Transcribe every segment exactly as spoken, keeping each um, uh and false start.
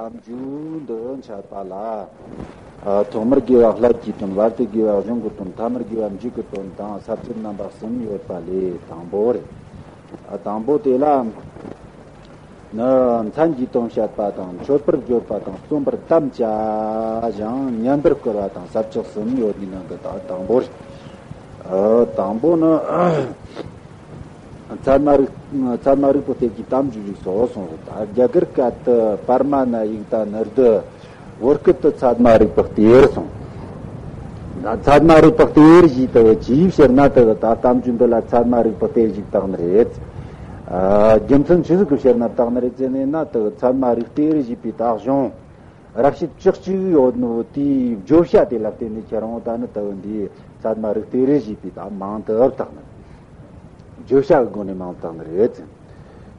གཏམ་རྒྱུད་འདི་འཆད་པ་ལ། ཨ། ཐོག་མར་དགེ་བ་བསླད་ཀྱི་དོན། བར་དུ་དགེ་བ་གཞུང་གི་དོན། ཐ་མར་དགེ་བ་མཇུག་གི་དོན་དང་། ས་བཅད་རྣམ་པ་གསུམ་ཡོད་པ་ལས་དང་པོ་རེད། ཨ། དང་པོ་དེ་ལ་ནི་མཚན་གྱི་དོན་བཤད་པ་དང་། མཆོད་པར་བརྗོད་པ་དང་། རྩོམ་པར་དམ་བཅའ་ཞིང་། བསྙེན་པར་བསྐུལ་བ་དང་། ས་བཅད་གསུམ་ཡོད་པའི་ནང་གི་ད་དང་པོ་རེད། ཨ། དང་པོ་ནི། ཚད་མ་རིག་ཚད་མ་རིག་པའི་གཏེར་གྱི་གཏམ་རྒྱུད་རིགས་སོ་གསུངས་སོ། ད་རྒྱ་གར་སྐད་དུ་པར་མ་ན་ཡིག་ཏ་ནི་རྡུ། བོད་སྐད་དུ་ཚད་མ་རིག་པའི་གཏེར་གསུངས། ད་ཚད་མ་རིག་པའི་གཏེར་ཞེས་དེ་ཅིའི་ཕྱིར་ན་དེ་ད་གཏམ་རྒྱུད་འདི་ལ་ཚད་མ་རིག་པའི་གཏེར་ཞེས་བཏགས་ནི་རེད། ཨ། རྒྱུ་མཚན་ཆི་ཟིག་གི་ཕྱིར་ན་བཏགས་ནི་རེད་ཟེར་ནས་ན། དེ་ཚད་མ་རིག་གཏེར་ཞེས་པའི་ད་གཞུང་རབ་བྱེད་བཅུ་གཅིག་ཡོད་ནོ་དེའི་བརྗོད་བྱ་དེ་ལ་བརྟེན་ནས་ཁྱེད་རང་ད་ནི་དེ་འདི་ཚད་མ་རིག་གཏེར་ཞེས་པའི་ད་མིང་དེ་བཏགས་ནི། བརྗོད་བྱ་གི་སྒོ་ནས་མིང་བཏགས་ནི་རེད།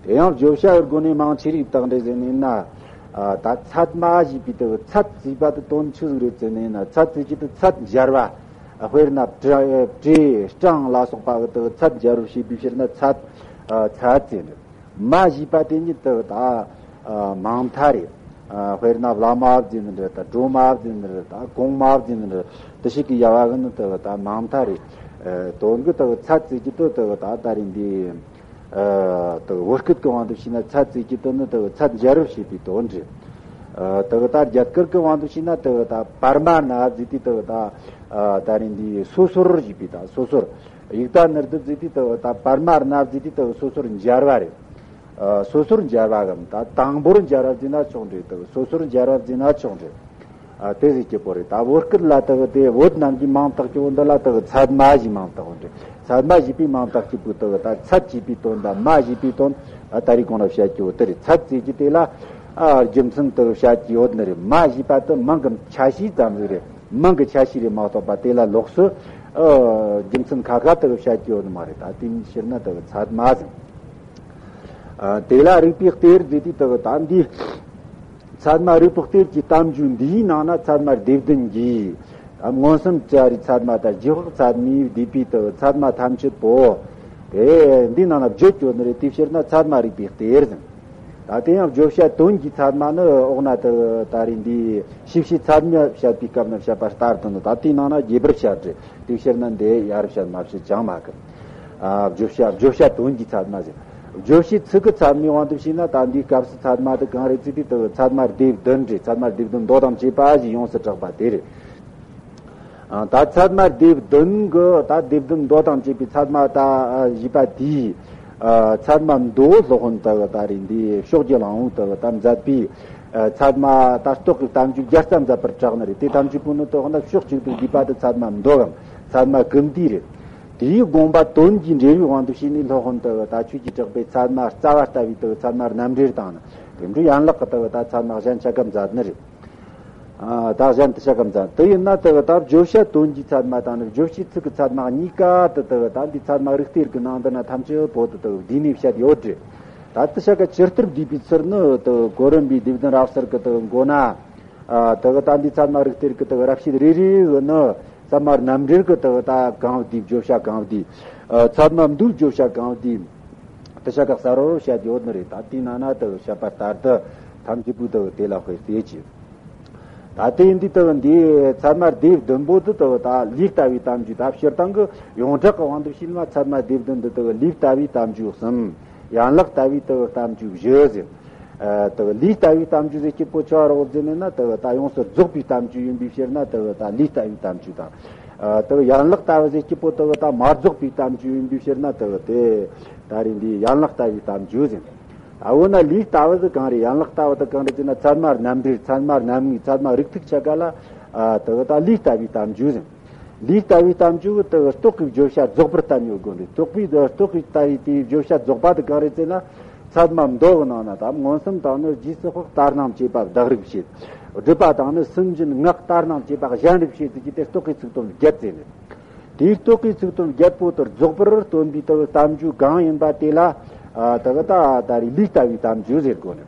དེ་ཡང་བརྗོད་བྱ་གི་སྒོ་ནས་མིང་ཆི་རིགས་བཏགས་འདྲ་ཟེར་ནས་ན། ཨ། ད་ཚད་མ་ཞེས་པའི་དེ་ཚད་ཟེར་བ་དེ་དོན་ཆི་ཟིག་རེད་ཟེར་ནས་ན། ཚད་ཟེར་གྱི་དེ་ཚད་འཇལ་བ། དཔེར་ན་བྲེ་བྲེ་སྲང་ལ་སོགས་པ་གི་དེ་ཚད་འཇལ་བར་བྱེད་པའི་ཕྱིར་ན་ཚད། ཨ། ཚད་ཟེར་ནི། མ་ཞེས་པ་དེ་ཉིད་དེ་ད། ཨ། མ་མཐའ་རེད། ཨ། དཔེར་ན་བླ་མ་ཟེར་ནི་རེད། ད་སྒྲོལ་མ་ཟེར་ནི་རེད། ད་གོང་མ་ཟེར་ནི་རེད། དེ་ཞིག་གི་ཡ་བ་གི་ནི་དེ་ད་མ་མཐའ་རེད། ཨ། དོན་གྱི་དེ་ཚད་ཟེར་གྱི་དེ་དེ་ད་ད་རིང་འདི། ཨ། དེ་བོད་སྐད་ཀྱི་དབང་དུ་བྱས་ན་ཚད་ཟེར་གྱི་དེ་ནི་དེ་ཚད་འཇལ་བར་བྱེད་པའི་དོན་རེད། ཨ། དེ་ད་རྒྱ་གར་གྱི་དབང་དུ་བྱས་ན་དེ་ད་པར་མ་ན་ཟེར་དུས་དེ་ད། ཨ། ད་རིང་འདི་སོ་སོར་ཞེས་པའི་ད་སོ་སོར། ཡིག་ཏ་ནི་རྡུ་ཟེར་དུས་དེ་ད་པར་མ་ན་ཟེར་དུས་དེ་སོ་སོར་འཇལ་བ་རེད། ཨ། སོ་སོར་འཇལ་བ་གམ། ད་དང་པོར་འཇལ་བ་ཟེར་ན་ཆོག་འདྲ། དེ་སོ་སོར་འཇལ་བ་ཟེར་ན་ཆོག་འདྲ། ཨ། དེ་ཟེར་གྱི་པོ་རེད། ད་བོད་སྐད་ལ་དེ་དེ་བོད་ནང་གི་མིང་བཏགས་ཀྱི་བོ་འདི་ལ་དེ་ཚད་མ་ཞེས་མིང་བཏགས་འདྲ། ཚད་མ་ཞེས་པའི་མིང་བཏགས་ཀྱི་པོ་དེ་ད་ཚད་ཅེས་པའི་དོན་དང་མ་ཞེས་པའི་དོན། ཨ། ད་རེས་གོང་ལ་བཤད་ཀྱི་བོ་དེ་རེད། ཚད་ཟེར་གྱི་དེ་ལ། ཨ། རྒྱུ་མཚན་དེ་བཤད་ཀྱི་ཡོད་ནི་རེད། མ་ཞེས་པ་དེ་མིང་གི་ཆ་ཤས་ཙམ་ཟིག་རེད། མིང་གི་ཆ་ཤས་རེད་མ་གཏོགས་པ་དེ་ལ་ལོགས་སུ། ཨ། རྒྱུ་མཚན་ཁ་ཁ་དེ་བཤད་ཀྱི་ཡོད་ནི་མ་རེད། ད་དེ་ཕྱིར་ན་དེ་ཚད་མ་ཟེར། ཨ། དེ་ལ་རིག་པའི་གཏེར་ཟེར་དུས་དེ་ད་འདི། ཚད་མ་རིག་པའི་གཏེར་གྱི་གཏམ་རྒྱུད་འདིའི་ནང་ན་ཚད་མ་སྡེ་བདུན་གྱི། ཨ། མངོན་སུམ་བྱ་རའི་ཚད་མ་དང་རྗེས་དཔག་ཚད་མས་བསྡུས་པའི་དེ་ཚད་མ་ཐམས་ཅད་པོ། དེ་འདི་ནང་ན་བརྗོད་ཀྱི་ཡོད་ནི་རེད། དེ་ཕྱིར་ན་ཚད་མ་རིག་པའི་གཏེར་ཟེར། ད་དེ་ཡང་བརྗོད་བྱ་དོན་གྱི་ཚད་མ་ནི་འོག་ན་དེ་ད་རེས་འདི་ཞིབ་བཤད་ཚད་མ་བཤད་པའི་སྐབས་ན་བཤད་པ་ལྟར་དུ་ནི། ད་དེའི་ནང་ན་རྒྱས་པར་བཤད་རེད། དེ་ཕྱིར་ན་འདི་ཡར་བཤད་མར་བཤད་ཅང་མ་གི། ཨ། བརྗོད་བྱ་བརྗོད་བྱ་དོན་གྱི་ཚད་མ་ཟེར། བརྗོད་བྱའི་ཚིག་གི་ཚད་མའི་དབང་དུ་བྱས་ན་ད་འདིའི་སྐབས་སུ་ཚད་མ་དེ་གང་རེད་ཟེར་དུས་དེ་ཚད་མ་སྡེ་བདུན་རེད། ཚད་མ་སྡེ་བདུན་མདོ་དང་བཅས་པ་ཞེས་ཡོངས་སུ་གྲགས་པ་དེ་རེད། ཨ། ད་ཚད་མ་སྡེ་བདུན་གི་ད་སྡེ་བདུན་མདོ་དང་བཅས་པའི་ཚད་མ་ད་ཞེས་པ་དེའི། ཨ། ཚད་མ་མདོ་སློབ་དཔོན་དག་ད་རེས་འདི་ཕྱོགས་ཀྱི་གླང་པོ་དག་ད་མཛད་པའི། ཨ། ཚད་མ་ད་རྟོགས་ཀྱི་གཏམ་རྒྱུད་བརྒྱ་རྩ་མཛད་པར་གྲགས་ནི་རེད། དེ་ཐམས་ཅད་པོ་ནི་དེ་ད་ཕྱོགས་གཅིག་ཏུ་བསྡུས་པ་དེ་ཚད་མ་མདོ་གམ་ཚད་མ་ཀུན་བསྡུས་རེད། དེའི་དགོངས་པ་དོན་གྱི་འགྲེལ་བའི་དབང་དུ་བྱས་ནས་སློབ་དཔོན་དག་ད་ཆོས་ཀྱི་གྲགས་པའི་ཚད་མ་རྩ་བ་ལྟ་བུའི་དག་ཚད་མ་རྣམ་འགྲེལ་དང་ནི། དེ་འཕྲོ་ཡན་ལག་གི་དག་ད་ཚད་མ་གཞན་ཆ་ག་མཛད་ནི་རེད། ཨ། ད་གཞན་དུ་བྱ་ག་མཚན་དུ་ཡིན་ན་དེ་ད་བརྗོད་བྱ་དོན་གྱི་ཚད་མ་དང་ནི་བརྗོད་བྱའི་ཚིག་གི་ཚད་མ་གཉིས་ཀ་དེ་དེ་ད་འདི་ཚད་མ་རིག་གཏེར་གྱི་ནང་དུ་ན་ཐམས་ཅད་པོ་དེ་དེ་བསྡུས་ནས་བཤད་ཡོད་རེད། ད་དེ་བྱ་ག་ཇི་ལྟར་བསྡུས་པའི་ཚུལ་ནི་དེ་གོ་རིམ་པའི་སྡེ་བདུན་རབ་གསལ་གྱི་དེ་མགོ་ན། ཨ། དེ་ད་འདི་ཚད་མ་རིག་གཏེར་གྱི་དེ་རབ་བྱེད་རེ་རེ་གི་ནི་ཚད་མ་རྣམ་འགྲེལ་གྱི་དེ་ད་གང་བསྡུས་བརྗོད་བྱ་གང་བསྡུས། ཨ། ཚད་མ་མདོའི་བརྗོད་བྱ་གང་བསྡུས། དེ་བྱ་ག་གསལ་བོར་བཤད་ཡོད་ནི་རེད། ད་དེའི་ནང་ན་དེ་བཤད་པ་ལྟར་དུ་ཐམས་ཅད་པོ་དེ་དེ་ལ་དཔེ་བལྟས་ཀྱི། ད་དེ་ཡིན་དུས་དེ་འདི་ཚད་མ་སྡེ་བདུན་པོ་དེ་དེ་ད་ལུས་ལྟ་བའི་གཏམ་རྒྱུད། ད་སྤྱིར་བཏང་གི་ཡོངས་གྲགས་ཀྱི་དབང་དུ་བྱས་ན་ཚད་མ་སྡེ་བདུན་འདི་དེ་ལུས་ལྟ་བའི་གཏམ་རྒྱུད་གསུམ། ཡན་ལག་ལྟ་བའི་དེ་གཏམ་རྒྱུད་བཞི་ཟེར། ཨ། དེ་ལུས་ལྟ་བའི་གཏམ་རྒྱུད་ཟེར་གྱི་པོ་ཆོ་རོགས་ཟེར་ནས་ན་དེ་ད་ཡོངས་སུ་རྫོགས་པའི་གཏམ་རྒྱུད་ཡིན་པའི་ཕྱིར་ན་དེ་ད་ལུས་ལྟ་བའི་གཏམ་རྒྱུད་དང་། ཨ། དེ་ཡན་ལག་ལྟ་བ་ཟེར་གྱི་པོ་དེ་ད་མ་རྫོགས་པའི་གཏམ་རྒྱུད་ཡིན་པའི་ཕྱིར་ན་དེ་དེ་ད་རེས་འདི་ཡན་ལག་ལྟ་བའི་གཏམ་རྒྱུད་ཟེར། ཨ། འོ་ན་ལུས་ལྟ་བ་ཟེར་གང་རེད། ཡན་ལག་ལྟ་བ་དེ་གང་རེད་ཟེར་ན་ཚད་མ་རྣམ་འགྲེལ། ཚད་མ་རྣམ་ངེས། ཚད་མ་རིགས་ཐིགས་ཆ་ག་ལ། ཨ། དེ་ད་ལུས་ལྟ་བའི་གཏམ་རྒྱུད་ཟེར། ལུས་ལྟ་བའི་གཏམ་རྒྱུད་དེ་རྟོག་གེའི་བརྗོད་བྱ་རྫོགས་པར་བསྟན་ཡོད་དགོས་འདུག་རྟོག་པའི་རྟོག་གེའི་ལྟ་བའི་དེའི་བརྗོད་བྱ་རྫོགས་པ་དེ་གང་རེད་ཟེར་ན། ཚད་མ་མདོ་གི་ནང་ན་ད་མངོན་སུམ་དང་ནི་རྗེས་སུ་དཔག་ལྟར་སྣང་བཅས་པ་བདག་རིག་བྱེད། སྒྲིབ་པ་དང་ནི་སུན་འབྱིན་ངག་ལྟར་སྣང་བཅས་པ་གཞན་རིག་བྱེད་ཟེར་གྱི་དེ་རྟོག་གེའི་ཚིག་དོན་བརྒྱད་ཟེར་ནས། དེའི་རྟོག་གེའི་ཚིག་དོན་བརྒྱད་པོ་དེ་རྫོགས་པར་སྟོན་པའི་དེ་གཏམ་རྒྱུད་གང་ཡིན་པ་དེ་ལ། ཨ། དེ་གི་ད་ད་རེས་ལུས་ལྟ་བའི་གཏམ་རྒྱུད་ཟེར་དགོས་ནི།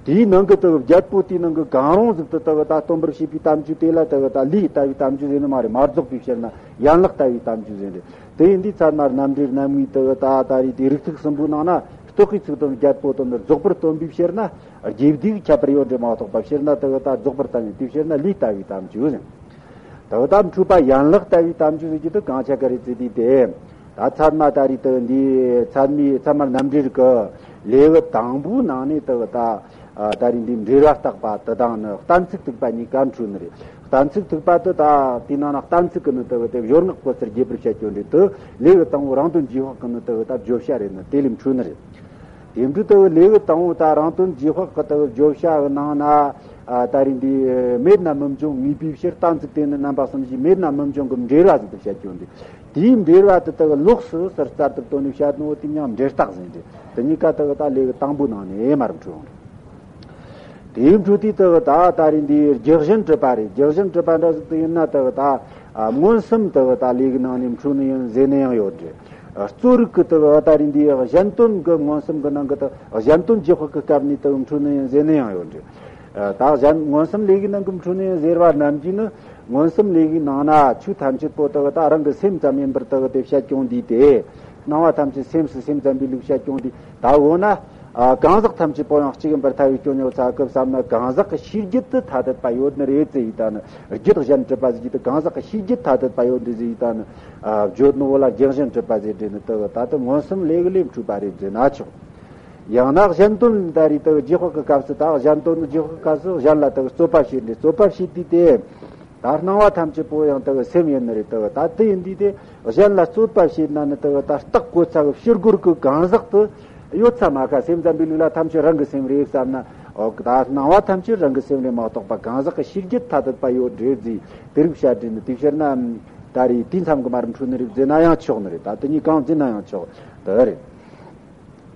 དེའི་ནང་གི་དེ་བརྒྱད་པོ་དེའི་ནང་གི་གང་རུང་ཟིག་དེ་དེ་གི་ད་སྟོན་པར་བྱེད་པའི་གཏམ་རྒྱུད་དེ་ལ་དེ་གི་ད་ལུས་ལྟ་བའི་གཏམ་རྒྱུད་ཟེར་ནི་མ་རེད། མ་རྫོགས་པའི་ཕྱིར་ན་ཡན་ལག་ལྟ་བའི་གཏམ་རྒྱུད་ཟེར་ནི་རེད། དེ་ཡིན་དུས་ཚད་མ་རྣམ་འགྲེལ་རྣམ་ངེས་དེ་གི་ད་ད་རེས་དེ་རིགས་ཐིགས་གསུམ་པོའི་ནང་ན། རྟོག་གེའི་ཚིག་དོན་བརྒྱད་པོ་དོན་ནི་རྫོགས་པར་སྟོན་པའི་ཕྱིར་ན་རྒྱས་བསྡུས་ཀྱི་ཁྱད་པར་ཡོད་འདྲ་མ་གཏོགས་པ། ཕྱིར་ན་དེ་གི་ད་རྫོགས་པར་སྟོན་པའི་དེའི་ཕྱིར་ན་ལས་ལྟ་བུའི་དམ་ཆོས་ཟེར། དེ་གི་ད་འཁྲུལ་པ་ཡན་ལག་ལྟ་བུའི་དམ་ཆོས་ཟེར་རྒྱུ་དེ་གང་ཆ་ག་རེ་ཟེར་དུས་དེ། ད་ཚད་མ་ད་རེས་དེ་འདི་ཚད་མའི་ཚད་མར་རྣམ་འགྲེལ་གི་ལེའུ་དང་པོའི་ནང་ནས་དེ་གི་ད་ད་རེས་འདི་འགྲེལ་བ་བརྟག་པ་དེ་དང་ནི་གཏན་ཚིགས་ཐིགས་པ་གཉིས་ཀ་འཁྲུལ་ནི་རེད། གཏན་ཚིགས་ཐིགས་པ་དེ་ད་དེའི་ནང་ན་གཏན་ཚིགས་ཀྱི་ནི་དེ་གི་དེ་སྦྱོར་སྔགས་ཀྱི་ཚུལ་རྒྱས་པར་བཤད་རྒྱུ་འདི་དེ་ལེའུ་དང་པོ་རང་དོན་རྗེས་དཔག་གི་ནི་དེ་གི་ད་བརྗོད་བྱ་རེད། ནི་དེ་ལས་འཁྲུལ་ནི་རེད། དེ་འདྲའི་དེ་གི་ལེའུ་དང་པོ་ད་རང་དོན་རྗེས་དཔག་གི་དེ་གི་བརྗོད་བྱ་གི་ནང་ན། ཨ། ད་རེས་འདི་མེད་ན་མི་འབྱུང་ངེས་པའི་ཕྱིར། གཏན་ཚིགས་དེ་ནི་རྣམ་པ་གསུམ་བཞི་མེད་ན་མི་འབྱུང་གི་འགྲེལ་བ་ཟིག་ཏུ་བཤད་རྒྱུ་འདི། དེའི་འགྲེལ་བ་དེ་དེ་གི་ལོགས་སུ་ཟུར་ཙམ་དུ་བཏོན་ནས་བཤད་ནོ་དེ་མྱང་འགྲེལ་རྟགས་ཟེར་འདི། དེ་གཉིས་ཀ་དེ་གི་ད་ལེའུ་དང་པོའི་ནང་ནས་མར་འཁྲུལ་འོང་། དེའི་འཕྲོས་དེ་དེ་གི་ད་ད་རེས་འདི་རྒྱུ་གཞན་གྲུབ་པ་རེད། རྒྱུ་གཞན་གྲུབ་པ་འདྲ་ཟིག་དེ་ཡིན་ན་དེ་གི་ད། ཨ། མངོན་སུམ་དེ་གི་ད་ལེའུ་གི་ནང་ནས་འཁྲུལ་ནི་ཡིན་ཟེར་ནི་ཡང་ཡོད་རེད། གཙོ་རིག་གི་དེ་གི་ད་རེས་འདི་གཞན་དོན་གི་མངོན་སུམ་གི་ནང་གི་དེ་གཞན་དོན་རྗེས་དཔག་གི་སྐབས་ནས་དེ་གི་འཁྲུལ་ནི་ཡིན་ཟེར་ནི་ཡང་ཡོད་རེད། ཨ། ད་གཞན་མངོན་སུམ་ལེའུ་གི་ནང་གི་འཁྲུལ་ནི་ཡིན་ཟེར་བ་རྣམས་ཀྱིས་ནི་མངོན་སུམ་ལེའུ་གི་ནང་ན་ཆོས་ཐམས་ཅད་པོ་དེ་གི་ད་རང་གི་སེམས་ཙམ་ཡིན་པར་དེ་གི་དེ་བཤད་ཀྱང་འདི་སྟེ། སྣང་བ་ཐམས་ཅད་སེམས་སུ་སེམས་ཙམ་པའི་ལུགས་བཤད་ཀྱང་འདི། ད་འོ་ན། ཨ། གང་ཟག་ཐམས་ཅད་པོ་ཡང་གཅིག་ཡིན་པར་ཐལ་བའི་སྐྱོན་ཉེ་བར་འཚོལ་སྐབས་སམ་ན། གང་ཟག་གི་ཤེས་རྒྱུད་དུ་ཐ་དད་པ་ཡོད་ནི་རེད་ཟེར་ཡི་ད་ནི། རྒྱུད་གཞན་གྲུབ་པ་ཟེར་གྱི་དེ་གང་ཟག་གི་ཤེས་རྒྱུད་ཐ་དད་པ་ཡོད་འདི་ཟེར་ཡི་ད་ནི། ཨ། བརྗོད་ནོ་ལ་རྒྱུ་གཞན་གྲུབ་པ་ཟེར་འདྲེ་ནི་དེ་གི་ད་དེ་མངོན་སུམ་ལེའུ་གི་ལས་འཁྲུལ་པ་རེད་ཟེར་ན་ཆོག། ཡང་ན་གཞན་དོན་ད་རེས་དེ་གི་རྗེས་དཔག་གི་སྐབས་སུ། ད་གཞན་དོན་ནི་རྗེས་དཔག་གི་སྐབས་སུ་གཞན་ལ་དེ་གི་རྩོད་པ་བྱེད་འདྲེ། རྩོད་པ་བྱེད་དུས་དེ། ད་སྣང་བ་ཐམས་ཅད་པོ་ཡང་དེ་གི་སེམས་ཡིན་ནི་རེད། དེ་གི་ད་དེ་ཡིན་དུས་དེ་གཞན་ལ་རྩོད་པ་བྱེད་ན་ནི་དེ་གི་ད་རྟགས་གོ་ཚ་གི་ཕྱིར་རྒོལ་གི་གང་ཟག་དེ་ཡོད་ས་མ་ཁ། སེམས་ཙམ་པའི་ལུགས་ལ་ཐམས་ཅད་རང་གི་སེམས་རེད་བསམ་ན། འོ། ད་སྣང་བ་ཐམས་ཅད་རང་གི་སེམས་རེད་མ་གཏོགས་པ་གང་ཟག་གི་ཤེས་རྒྱུད་ཐ་དད་པ་ཡོད་རེད་ཟེར་དེ་རིགས་བཤད་འདྲེ་ནི། དེའི་ཕྱིར་ན་ད་རེས་དེའི་མཚམས་ཀྱི་མར་འཁྲུལ་ནི་རེད་ཟེར་ན་ཡང་ཆོག་ནི་རེད། ད་དེ་གཉིས་གང་ཟེར་ན་ཡང་ཆོག་དེ་རེད།